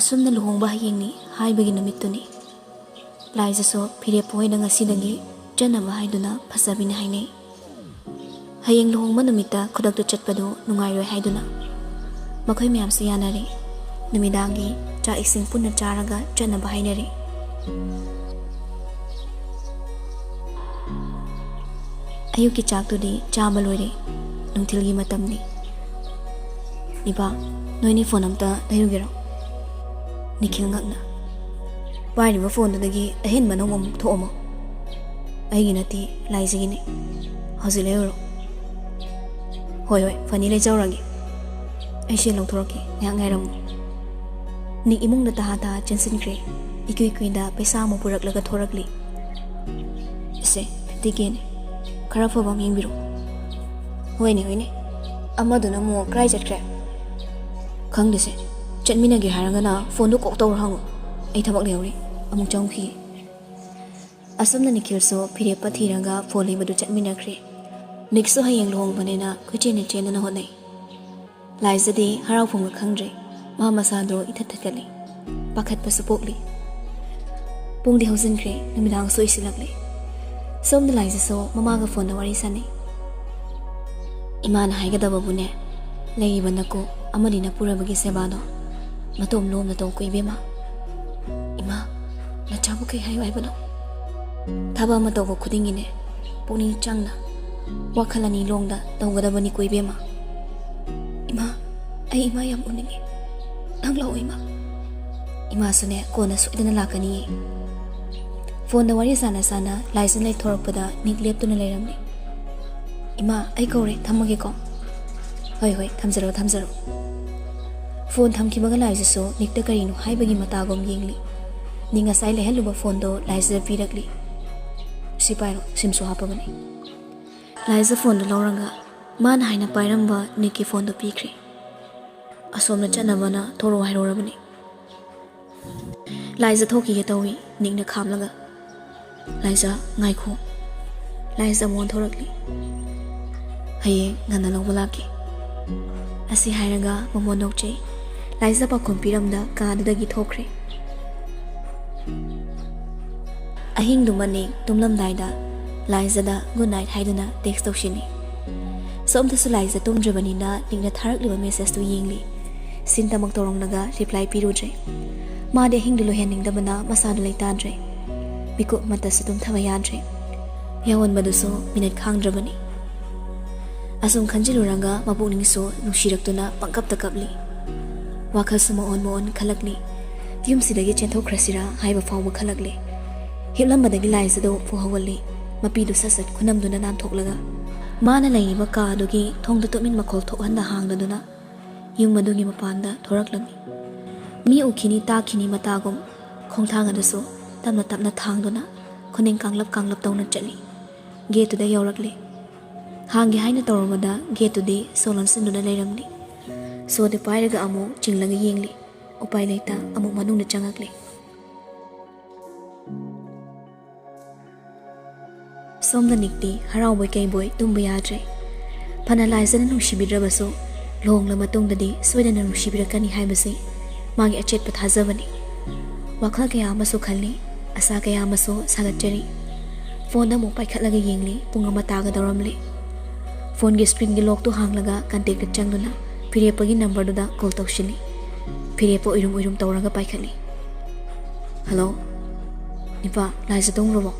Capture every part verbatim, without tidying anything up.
ꯑꯁꯨꯝꯅ ꯂꯨꯍꯣꯡꯕ ꯍꯌꯦꯡꯅꯤ ꯍꯥꯏꯕꯒꯤ ꯅꯨꯃꯤꯠꯇꯨꯅꯤ꯫ ꯂꯥꯏꯖꯁꯨ ꯐꯤꯔꯦꯞꯄꯨ ꯍꯣꯏꯗ ꯉꯁꯤꯗꯒꯤ ꯆꯠꯅꯕ ꯍꯥꯏꯗꯨꯅ ꯐꯖꯕꯤꯅ ꯍꯥꯏꯅꯩ꯫ ꯍꯌꯦꯡ ꯂꯨꯍꯣꯡꯕ ꯅꯨꯃꯤꯠꯇ ꯈꯨꯗꯛꯇ ꯆꯠꯄꯗꯨ ꯅꯨꯡꯉꯥꯏꯔꯣꯏ ꯍꯥꯏꯗꯨꯅ ꯃꯈꯣꯏ ꯃꯌꯥꯝꯁꯨ ꯌꯥꯅꯔꯦ꯫ ꯅꯨꯃꯤꯗꯥꯡꯒꯤ ꯆꯥꯛ ꯏꯁꯤꯡ ꯄꯨꯟꯅ ꯆꯥꯔꯒ ꯆꯠꯅꯕ ꯍꯥꯏꯅꯔꯦ꯫ ꯑꯌꯨꯛꯀꯤ ꯆꯥꯛꯇꯨꯗꯤ ꯆꯥꯕ ꯂꯣꯏꯔꯦ꯫ ꯅꯨꯡꯊꯤꯜꯒꯤ ꯃꯇꯝꯅꯤ꯫ "ꯏꯄꯥ, ꯅꯣꯏꯅꯤ ꯐꯣꯟ ꯑꯝꯇ ꯂꯩꯔꯨꯒꯦꯔꯣ?" ꯅꯤꯈꯤꯜ ꯉꯛꯅ꯫ "ꯄꯥꯏꯔꯤꯕ ꯐꯣꯟꯗꯨꯗꯒꯤ ꯑꯍꯦꯟꯕ ꯑꯅꯧꯕ ꯑꯃꯨꯛ ꯊꯣꯛꯑꯝꯃꯣ?" "ꯑꯩꯒꯤ ꯅꯠꯇꯦ, ꯂꯥꯏꯖꯒꯤꯅꯦ꯫ ꯍꯧꯖꯤꯛ ꯂꯩꯔꯨꯔꯣ꯫" "ꯍꯣꯏ, ꯍꯣꯏ, ꯐꯅꯤ, ꯂꯩꯖꯧꯔꯒꯦ꯫ ꯑꯩꯁꯦ ꯂꯧꯊꯣꯔꯛꯀꯦ, ꯉꯥꯏꯍꯥꯛ ꯉꯥꯏꯔꯝꯃꯨ꯫" ꯅꯤꯛ ꯏꯃꯨꯡꯗ ꯇꯍꯥ ꯇꯍꯥ ꯆꯦꯟꯁꯤꯟꯈ꯭ꯔꯦ꯫ ꯏꯀꯨꯏ ꯀꯨꯏꯗ ꯄꯩꯁꯥ ꯑꯃ ꯄꯨꯔꯛꯂꯒ ꯊꯣꯔꯛꯂꯤ꯫ "ꯁꯦ, ꯐꯤꯐꯇꯤ ꯀꯦꯅꯦ꯫ ꯈꯔ ꯐꯕ ꯑꯃ ꯌꯦꯡꯕꯤꯔꯣ꯫" "ꯍꯣꯏꯅꯦ, ꯍꯣꯏꯅꯦ꯫ ꯑꯃꯗꯨꯅ ꯑꯃꯨꯛ ꯀꯔꯥꯏ ꯆꯠꯈ꯭ꯔꯦ?" "ꯈꯪꯗꯦꯁꯦ꯫ ꯆꯠꯃꯤꯟꯅꯒꯦ ꯍꯥꯏꯔꯒꯅ ꯐꯣꯟꯗꯨ ꯀꯣꯛ ꯇꯧꯔ ꯍꯪꯉꯨ꯫ ꯑꯩ ꯊꯕꯛ ꯂꯩꯍꯧꯔꯤ꯫ ꯑꯃꯨꯛ ꯆꯪꯉꯨꯈꯤꯒꯦ꯫" ꯑꯁꯨꯝꯅ ꯅꯤꯈꯤꯜꯁꯨ ꯐꯤꯔꯦꯞꯄ ꯊꯤꯔꯒ ꯐꯣꯟ ꯂꯩꯕꯗꯨ ꯆꯠꯃꯤꯟꯅꯈ꯭ꯔꯦ꯫ ꯅꯤꯛꯁꯨ ꯍꯌꯦꯡ ꯂꯨꯍꯣꯡꯕꯅꯤꯅ ꯀꯣꯏꯆꯦꯟ ꯆꯦꯟꯗꯨꯅ ꯍꯣꯠꯅꯩ꯫ ꯂꯥꯏꯖꯗꯤ ꯍꯔꯥꯎꯐꯝꯒ ꯈꯪꯗ꯭ꯔꯦ꯫ ꯃꯥ ꯃꯁꯥꯗꯣ ꯏꯊꯠ ꯊꯠꯀꯠꯂꯤ꯫ ꯄꯥꯈꯠꯄꯁꯨ ꯄꯣꯛꯂꯤ꯫ ꯄꯨꯡꯗꯤ ꯍꯧꯖꯤꯟꯈ꯭ꯔꯦ, ꯅꯨꯃꯤꯗꯥꯡꯁꯨ ꯑꯣꯏꯁꯤꯜꯂꯛꯂꯦ꯫ ꯁꯣꯝꯗ ꯂꯥꯏꯖꯁꯨ ꯃꯃꯥꯒ ꯐꯣꯟꯗ ꯋꯥꯔꯤ ꯁꯥꯟꯅꯩ꯫ "ꯏꯃꯥꯅ ꯍꯥꯏꯒꯗꯕꯕꯨꯅꯦ, ꯂꯩꯔꯤꯕ ꯅꯀꯨ ꯑꯃꯗꯤ ꯅꯄꯨꯔꯕꯒꯤ ꯁꯦꯕꯥꯗꯣ ꯃꯇꯣꯝ ꯂꯣꯝꯅ ꯇꯧꯀꯣ ꯏꯕꯦꯝꯃ꯫" "ꯏꯃꯥ, ꯅꯆꯥꯕꯨ ꯀꯩ ꯍꯥꯏꯌꯨ ꯍꯥꯏꯕꯅꯣ?" "ꯊꯕꯛ ꯑꯃ ꯇꯧꯕ ꯈꯨꯗꯤꯡꯒꯤꯅꯦ, ꯄꯨꯛꯅꯤꯡ ꯆꯪꯅ, ꯋꯥꯈꯜ ꯑꯅꯤ ꯂꯣꯡꯗ ꯇꯧꯒꯗꯕꯅꯤꯀꯣ ꯏꯕꯦꯝꯃ꯫" "ꯏꯃꯥ, ꯑꯩ ꯏꯃꯥ ꯌꯥꯝ ꯎꯅꯤꯡꯉꯤ꯫ ꯅꯪ ꯂꯥꯛꯑꯣ ꯏꯃꯥ꯫" "ꯏꯃꯥꯁꯨꯅꯦ, ꯀꯣꯟꯅ ꯁꯣꯏꯗꯅ ꯂꯥꯛꯀꯅꯤꯌꯦ꯫" ꯐꯣꯟꯗ ꯋꯥꯔꯤ ꯁꯥꯟꯅ ꯁꯥꯟꯅ ꯂꯥꯏꯖ ꯂꯩꯊꯣꯔꯛꯄꯗ ꯅꯤꯛ ꯂꯦꯞꯇꯨꯅ ꯂꯩꯔꯝꯃꯤ꯫ "ꯏꯃꯥ, ꯑꯩ ꯀꯧꯔꯦ, ꯊꯝꯃꯒꯦꯀꯣ꯫" "ꯍꯣꯏ, ꯍꯣꯏ, ꯊꯝꯖꯔꯣ, ꯊꯝꯖꯔꯣ꯫" ꯐꯣꯟ ꯊꯝꯈꯤꯕꯒ ꯂꯥꯏꯖꯁꯨ ꯅꯤꯛꯇ ꯀꯔꯤꯅꯣ ꯍꯥꯏꯕꯒꯤ ꯃꯇꯥꯒꯨꯝ ꯌꯦꯡꯂꯤ꯫ ꯅꯤꯛ ꯉꯁꯥꯏ ꯂꯩꯍꯜꯂꯨꯕ ꯐꯣꯟꯗꯣ ꯂꯥꯏꯖꯗ ꯄꯤꯔꯛꯂꯤ꯫ "ꯁꯤ ꯄꯥꯏꯔꯣ, ꯁꯤꯝꯁꯨ ꯍꯥꯞꯄꯕꯅꯤ꯫" ꯂꯥꯏꯖ ꯐꯣꯟꯗꯨ ꯂꯧꯔꯒ ꯃꯥꯅ ꯍꯥꯏꯅ ꯄꯥꯏꯔꯝꯕ ꯅꯤꯛꯀꯤ ꯐꯣꯟꯗꯨ ꯄꯤꯈ꯭ꯔꯦ꯫ "ꯑꯁꯣꯝꯗ ꯆꯠꯅꯕꯅ ꯊꯣꯔꯛꯑꯣ ꯍꯥꯏꯔꯨꯔꯕꯅꯤ꯫" ꯂꯥꯏꯖ ꯊꯣꯛꯈꯤꯒꯦ ꯇꯧꯏ, ꯅꯤꯛꯅ ꯈꯥꯝꯂꯒ, "ꯂꯥꯏꯖ, ꯉꯥꯏꯈꯣ꯫" ꯂꯥꯏꯖ ꯑꯃꯨꯛ ꯑꯣꯟꯊꯣꯔꯛꯂꯤ꯫ "ꯍꯌꯦꯡ ꯉꯟꯅ ꯂꯧꯕ ꯂꯥꯛꯀꯦ꯫" ꯑꯁꯤ ꯍꯥꯏꯔꯒ ꯃꯃꯣꯟ ꯅꯣꯛꯆꯩ꯫ ꯂꯥꯏꯖ ꯄꯥꯎꯈꯨꯝ ꯄꯤꯔꯝꯗ ꯀꯥꯗꯨꯗꯒꯤ ꯊꯣꯛꯈ꯭ꯔꯦ꯫ ꯑꯍꯤꯡꯗꯨꯃ ꯅꯤꯛ ꯇꯨꯝꯂꯝꯗꯥꯏꯗ ꯂꯥꯏꯖꯗ good night ꯍꯥꯏꯗꯨꯅ text ꯇꯧꯁꯤꯜꯂꯤ꯫ ꯁꯣꯝꯗꯁꯨ ꯂꯥꯏꯖ ꯇꯨꯝꯗ꯭ꯔꯕꯅꯤꯅ ꯅꯤꯛꯅ ꯊꯥꯔꯛꯂꯤꯕ messageꯇꯨ ꯌꯦꯡꯂꯤ꯫ ꯁꯤꯟꯇꯃꯛ ꯇꯧꯔꯝꯂꯒ reply ꯄꯤꯔꯨꯗ꯭ꯔꯦ꯫ ꯃꯥꯗꯤ ꯑꯍꯤꯡꯗꯨ ꯂꯣꯏꯍꯟꯅꯤꯡꯗꯕꯅ ꯃꯁꯥꯗꯨ ꯂꯩꯇꯥꯗ꯭ꯔꯦ꯫ ꯃꯤꯀꯨꯞ ꯑꯃꯠꯇꯁꯨ ꯇꯨꯝꯊꯕ ꯌꯥꯗ꯭ꯔꯦ꯫ ꯌꯥꯑꯣꯟꯕꯗꯨꯁꯨ ꯃꯤꯅꯠ ꯈꯥꯡꯗ꯭ꯔꯕꯅꯤ꯫ ꯑꯁꯨꯝ ꯈꯟꯖꯤꯜꯂꯨꯔꯒ ꯃꯄꯨꯛꯅꯤꯡꯁꯨ ꯅꯨꯡꯁꯤꯔꯛꯇꯨꯅ ꯄꯪꯀꯞꯇ ꯀꯞꯂꯤ꯫ ꯋꯥꯈꯜꯁꯨ ꯃꯑꯣꯟ ꯃꯑꯣꯟ ꯈꯜꯂꯛꯂꯤ꯫ ꯌꯨꯝꯁꯤꯗꯒꯤ ꯆꯦꯟꯊꯣꯛꯈ꯭ꯔꯁꯤꯔꯥ ꯍꯥꯏꯕ ꯐꯥꯎꯕ ꯈꯜꯂꯛꯂꯤ꯫ ꯍꯤꯞꯂꯝꯕꯗꯒꯤ ꯂꯥꯏꯖꯗꯣ ꯐꯨꯍꯧꯒꯜꯂꯤ꯫ ꯃꯄꯤꯗꯨ ꯁꯠ ꯁꯠ ꯈꯨꯅꯝꯗꯨꯅ ꯅꯥꯟꯊꯣꯛꯂꯒ ꯃꯥꯅ ꯂꯩꯔꯤꯕ ꯀꯥ ꯑꯗꯨꯒꯤ ꯊꯣꯡꯗ ꯇꯨꯃꯤꯟ ꯃꯈꯣꯜ ꯊꯣꯛꯍꯟꯗ ꯍꯥꯡꯗꯗꯨꯅ ꯌꯨꯝ ꯑꯗꯨꯒꯤ ꯃꯄꯥꯟꯗ ꯊꯣꯔꯛꯂꯝꯃꯤ꯫ ꯃꯤ ꯎꯈꯤꯅꯤ ꯇꯥꯈꯤꯅꯤ ꯃꯇꯥꯒꯨꯝ ꯈꯣꯡꯊꯥꯡ ꯑꯗꯨꯁꯨ ꯇꯞꯅ ꯇꯞꯅ ꯊꯥꯡꯗꯨꯅ ꯈꯨꯅꯤꯡ ꯀꯥꯡꯂꯞ ꯀꯥꯡꯂꯞ ꯇꯧꯅ ꯆꯠꯂꯤ꯫ Gateꯇꯨꯗ ꯌꯧꯔꯛꯂꯦ꯫ ꯍꯥꯡꯒꯦ ꯍꯥꯏꯅ ꯇꯧꯔꯨꯕꯗ gateꯇꯨꯗꯤ ꯁꯣ ꯂꯣꯟꯁꯤꯟꯗꯨꯅ ꯂꯩꯔꯝꯂꯤ꯫ ꯁꯣꯗꯨ ꯄꯥꯏꯔꯒ ꯑꯃꯨꯛ ꯆꯤꯡꯂꯒ ꯌꯦꯡꯂꯤ꯫ ꯎꯄꯥꯏ ꯂꯩꯇ ꯑꯃꯨꯛ ꯃꯅꯨꯡꯗ ꯆꯪꯉꯛꯂꯦ꯫ ꯁꯣꯝꯗ ꯅꯤꯛꯇꯤ ꯍꯔꯥꯎꯕꯣꯏ ꯀꯩꯕꯣꯏ ꯇꯨꯝꯕ ꯌꯥꯗ꯭ꯔꯦ꯫ ꯐꯅ ꯂꯥꯏꯖꯅ ꯅꯨꯡꯁꯤꯕꯤꯗ꯭ꯔꯕꯁꯨ ꯂꯨꯍꯣꯡꯂ ꯃꯇꯨꯡꯗꯗꯤ ꯁꯣꯏꯗꯅ ꯅꯨꯡꯁꯤꯕꯤꯔꯛꯀꯅꯤ ꯍꯥꯏꯕꯁꯤ ꯃꯥꯒꯤ ꯑꯆꯦꯠꯄ ꯊꯥꯖꯕꯅꯤ꯫ ꯋꯥꯈꯜ ꯀꯌꯥ ꯑꯃꯁꯨ ꯈꯜꯂꯤ, ꯑꯁꯥ ꯀꯌꯥ ꯑꯃꯁꯨ ꯁꯥꯒꯠꯆꯔꯤ꯫ Phoneꯗ ꯑꯃꯨꯛ ꯄꯥꯏꯈꯠꯂꯒ ꯌꯦꯡꯂꯤ, ꯄꯨꯡ ꯑꯃ ꯇꯥꯒꯗꯧꯔꯝꯂꯦ꯫ Phoneꯒꯤ screenꯒꯤ lockꯇꯨ ꯍꯥꯡꯂꯒ contactꯇ ꯆꯪꯗꯨꯅ ꯐꯤꯔꯦꯞꯄꯒꯤ numberꯗꯨꯗ call ꯇꯧꯁꯤꯜꯂꯤ꯫ ꯐꯤꯔꯦꯞꯄ ꯎꯏꯔꯨꯝ ꯎꯏꯔꯨꯝ ꯇꯧꯔꯒ ꯄꯥꯏꯈꯠꯂꯤ꯫ "Hello, ꯅꯤꯄꯥ, ꯂꯥꯏꯖ ꯇꯨꯝꯈ꯭ꯔꯕꯣ?"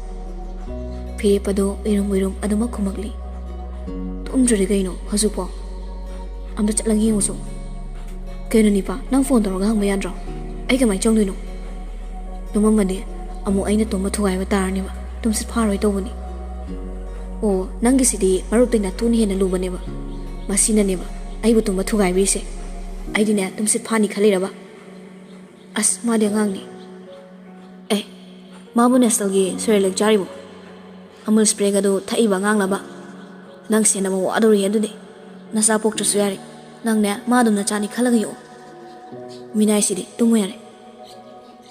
ꯐꯤꯔꯦꯞꯄꯗꯣ ꯎꯏꯔꯨꯝ ꯎꯏꯔꯨꯝ ꯑꯗꯨꯃꯛ ꯈꯨꯝꯃꯛꯂꯤ꯫ "ꯇꯨꯝꯗ꯭ꯔꯗꯤ ꯀꯩꯅꯣ ꯍꯧꯖꯤꯛꯐꯥꯎ? ꯑꯝꯇ ꯆꯠꯂꯒ ꯌꯦꯡꯉꯨꯁꯨ꯫ ꯀꯩꯅꯣ ꯅꯤꯄꯥ, ꯅꯪ phone ꯇꯧꯔꯒ ꯍꯪꯕ ꯌꯥꯗ꯭ꯔꯣ? ꯑꯩ ꯀꯃꯥꯏꯅ ꯆꯪꯗꯣꯏꯅꯣ? ꯇꯨꯝꯃꯝꯃꯗꯤ ꯑꯃꯨꯛ ꯑꯩꯅ ꯇꯨꯝꯕ ꯊꯨꯒꯥꯏꯕ ꯇꯥꯔꯅꯦꯕ, ꯇꯨꯝꯁꯤꯠ ꯐꯥꯔꯣꯏ ꯇꯧꯕꯅꯤ꯫ ꯑꯣ, ꯅꯪꯒꯤꯁꯤꯗꯤ ꯃꯔꯨꯞꯇꯩ ꯅꯥꯇꯣꯟꯅ ꯍꯦꯟꯅ ꯂꯨꯕꯅꯦꯕ, ꯃꯁꯤꯅꯅꯦꯕ ꯑꯩꯕꯨ ꯇꯨꯝꯕ ꯊꯨꯒꯥꯏꯕꯤꯔꯤꯁꯦ꯫ ꯑꯩꯗꯤꯅꯦ ꯇꯨꯝꯁꯤꯠ ꯐꯥꯅꯤ ꯈꯜꯂꯤꯔꯕ? ꯑꯁ, ꯃꯥꯗꯤ ꯑꯉꯥꯡꯅꯤ꯫ ꯑꯦ, ꯃꯥꯕꯨ Nestlꯒꯤ Cerelac ꯆꯥꯔꯤꯕꯣ? Amul Sprayꯒꯗꯨ ꯊꯛꯏꯕ ꯑꯉꯥꯡꯂꯕ? ꯅꯪ ꯁꯦꯟꯅꯕ ꯋꯥꯗꯧꯔꯤ ꯑꯗꯨꯗꯤ꯫ ꯅꯆꯥ ꯄꯣꯛꯇ꯭ꯔꯁꯨ ꯌꯥꯔꯦ, ꯅꯪꯅꯦ ꯃꯥ ꯑꯗꯨꯝ ꯅꯆꯥꯅꯤ ꯈꯜꯂꯒ ꯌꯣꯛꯎ꯫ ꯃꯤꯅꯥꯏꯁꯤꯗꯤ, ꯇꯨꯝꯃꯨ ꯌꯥꯔꯦ꯫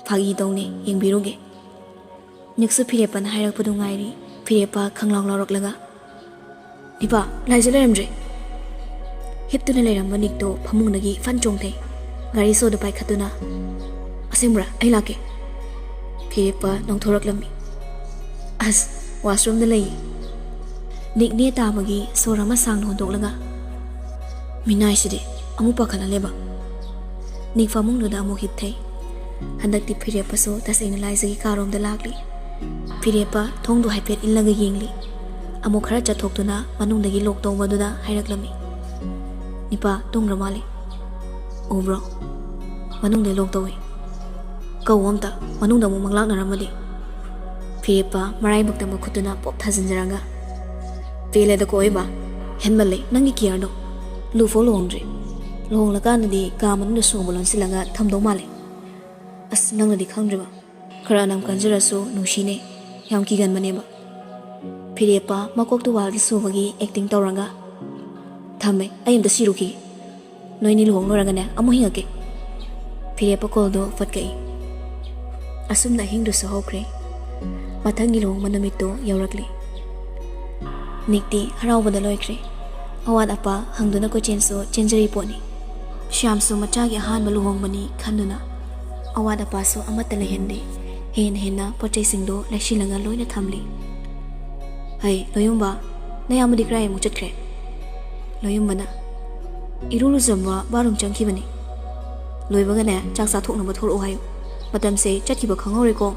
ꯐꯥꯒꯤ ꯇꯧꯅꯦ, ꯌꯦꯡꯕꯤꯔꯨꯒꯦ꯫" ꯅꯤꯛꯁꯨ ꯐꯤꯔꯦꯞꯄꯅ ꯍꯥꯏꯔꯛꯄꯗꯨ ꯉꯥꯏꯔꯤ꯫ ꯐꯤꯔꯦꯞꯄ ꯈꯪꯂꯥꯎ ꯂꯥꯎꯔꯛꯂꯒ, "ꯅꯤꯄꯥ, ꯂꯥꯏꯖ ꯂꯩꯔꯝꯗ꯭ꯔꯦ!" ꯍꯤꯞꯇꯨꯅ ꯂꯩꯔꯝꯕ ꯅꯤꯛꯇꯣ ꯐꯃꯨꯡꯗꯒꯤ ꯐꯟ ꯆꯣꯡꯊꯩ꯫ ꯒꯥꯔꯤ ꯁꯣꯗꯨ ꯄꯥꯏꯈꯠꯇꯨꯅ, "ꯑꯁꯦꯡꯕ꯭ꯔꯥ? ꯑꯩ ꯂꯥꯛꯀꯦ꯫" ꯐꯤꯔꯦꯞꯄ ꯅꯣꯡꯊꯣꯔꯛꯂꯝꯃꯤ꯫ "ꯑꯁ, ꯋꯥꯁꯔꯨꯝꯗ ꯂꯩꯌꯦ꯫" ꯅꯤꯛ ꯅꯦ ꯇꯥꯕꯒꯤ ꯁꯣꯔ ꯑꯃ ꯁꯥꯡꯅ ꯍꯣꯟꯗꯣꯛꯂꯒ, "ꯃꯤꯅꯥꯏꯁꯤꯗꯤ ꯑꯃꯨꯛ ꯄꯥꯈꯠꯍꯜꯂꯦꯕ꯫" ꯅꯤꯛ ꯐꯃꯨꯡꯗꯨꯗ ꯑꯃꯨꯛ ꯍꯤꯞꯊꯩ꯫ ꯍꯟꯗꯛꯇꯤ ꯐꯤꯔꯦꯞꯄꯁꯨ ꯇꯁꯦꯡꯅ ꯂꯥꯏꯖꯒꯤ ꯀꯥꯔꯣꯝꯗ ꯂꯥꯛꯂꯤ꯫ ꯐꯤꯔꯦꯞꯄ ꯊꯣꯡꯗꯨ ꯍꯥꯏꯐꯦꯠ ꯏꯜꯂꯒ ꯌꯦꯡꯂꯤ꯫ ꯑꯃꯨꯛ ꯈꯔ ꯆꯠꯊꯣꯛꯇꯨꯅ ꯃꯅꯨꯡꯗꯒꯤ ꯂꯣꯛ ꯇꯧꯕꯗꯨꯗ ꯍꯥꯏꯔꯛꯂꯝꯃꯤ, "ꯅꯤꯄꯥ ꯇꯨꯝꯈ꯭ꯔ ꯃꯥꯜꯂꯦ꯫ ꯎꯕ꯭ꯔꯣ? ꯃꯅꯨꯡꯗ ꯂꯣꯛ ꯇꯧꯏ꯫ ꯀꯧ ꯑꯝꯇ, ꯃꯅꯨꯡꯗ ꯑꯃꯨꯛ ꯃꯪꯂꯥꯛꯅꯔꯝꯃꯗꯤ꯫" ꯐꯤꯔꯦꯞꯄ ꯃꯔꯥꯏꯕꯛꯇ ꯃꯈꯨꯠꯇꯨꯅ ꯄꯣꯞ ꯊꯥꯖꯤꯟꯖꯔꯒ, "ꯄꯦꯜꯂꯦꯗꯀꯣ ꯑꯣꯏꯕ, ꯍꯦꯟꯃꯜꯂꯦ ꯅꯪꯒꯤ ꯀꯤꯌꯔꯗꯣ꯫ ꯂꯨꯐꯥꯎ ꯂꯨꯍꯣꯡꯗ꯭ꯔꯤ꯫ ꯂꯨꯍꯣꯡꯂꯀꯥꯟꯗꯗꯤ ꯀꯥ ꯃꯅꯨꯡꯗ ꯁꯣꯕ ꯂꯣꯟꯁꯤꯜꯂꯒ ꯊꯝꯗꯧ ꯃꯥꯜꯂꯦ꯫ ꯑꯁ, ꯅꯪꯅꯗꯤ ꯈꯪꯗ꯭ꯔꯤꯕ꯫ ꯈꯔ ꯑꯅꯝ ꯀꯟꯖꯔꯁꯨ ꯅꯨꯡꯁꯤꯅꯦ꯫ ꯌꯥꯝ ꯀꯤꯒꯟꯕꯅꯦꯕ꯫" ꯐꯤꯔꯦꯞꯄ ꯃꯀꯣꯛꯇꯨ ꯋꯥꯜꯗ ꯁꯨꯕꯒꯤ ꯑꯦꯛꯇꯤꯡ ꯇꯧꯔꯒ, "ꯊꯝꯃꯦ, ꯑꯩ ꯑꯝꯇ ꯁꯤꯔꯨꯈꯤꯒꯦ꯫ ꯅꯣꯏꯅꯤ ꯂꯨꯍꯣꯡ ꯂꯣꯏꯔꯒꯅꯦ ꯑꯃꯨꯛ ꯍꯤꯡꯉꯛꯀꯦ꯫" ꯐꯤꯔꯦꯞꯄ ꯀꯣꯜꯗꯣ ꯐꯠ ꯀꯛꯏ꯫ ꯑꯁꯨꯝꯅ ꯑꯍꯤꯡꯗꯨꯁꯨ ꯍꯧꯈ꯭ꯔꯦ꯫ ꯃꯊꯪꯒꯤ ꯂꯨꯍꯣꯡꯕ ꯅꯨꯃꯤꯠꯇꯣ ꯌꯧꯔꯛꯂꯤ꯫ ꯅꯤꯛꯇꯤ ꯍꯔꯥꯎꯕꯗ ꯂꯣꯏꯈ꯭ꯔꯦ꯫ ꯑꯋꯥꯠ ꯑꯄꯥ ꯍꯪꯗꯨꯅ ꯀꯣꯏꯆꯦꯟꯁꯨ ꯆꯦꯟꯖꯔꯤ ꯄꯣꯠꯅꯤ꯫ ꯁ꯭ꯌꯥꯝꯁꯨ ꯃꯆꯥꯒꯤ ꯑꯍꯥꯟꯕ ꯂꯨꯍꯣꯡꯕꯅꯤ ꯈꯟꯗꯨꯅ ꯑꯋꯥꯠ ꯑꯄꯥꯁꯨ ꯑꯃꯠꯇ ꯂꯩꯍꯟꯗꯦ꯫ ꯍꯦꯟꯅ ꯍꯦꯟꯅ ꯄꯣꯠ ꯆꯩꯁꯤꯡꯗꯣ ꯂꯩꯁꯤꯜꯂꯒ ꯂꯣꯏꯅ ꯊꯝꯂꯤ꯫ "ꯍꯩ, ꯂꯣꯌꯨꯝꯕ, ꯅꯌꯥꯝꯕꯗꯤ ꯀꯗꯥꯏ ꯑꯃꯨꯛ ꯆꯠꯈ꯭ꯔꯦ?" ꯂꯣꯌꯨꯝꯕꯅ, "ꯏꯔꯨ ꯂꯨꯖꯕ ꯕꯥꯠꯔꯨꯝ ꯆꯪꯈꯤꯕꯅꯤ꯫ ꯂꯣꯏꯕꯒꯅꯦ ꯆꯥꯛ ꯆꯥꯊꯣꯛꯅꯕ ꯊꯣꯛꯂꯛꯑꯣ ꯍꯥꯏꯌꯨ꯫ ꯃꯇꯝꯁꯦ ꯆꯠꯈꯤꯕ ꯈꯪꯍꯧꯔꯣꯏꯀꯣ꯫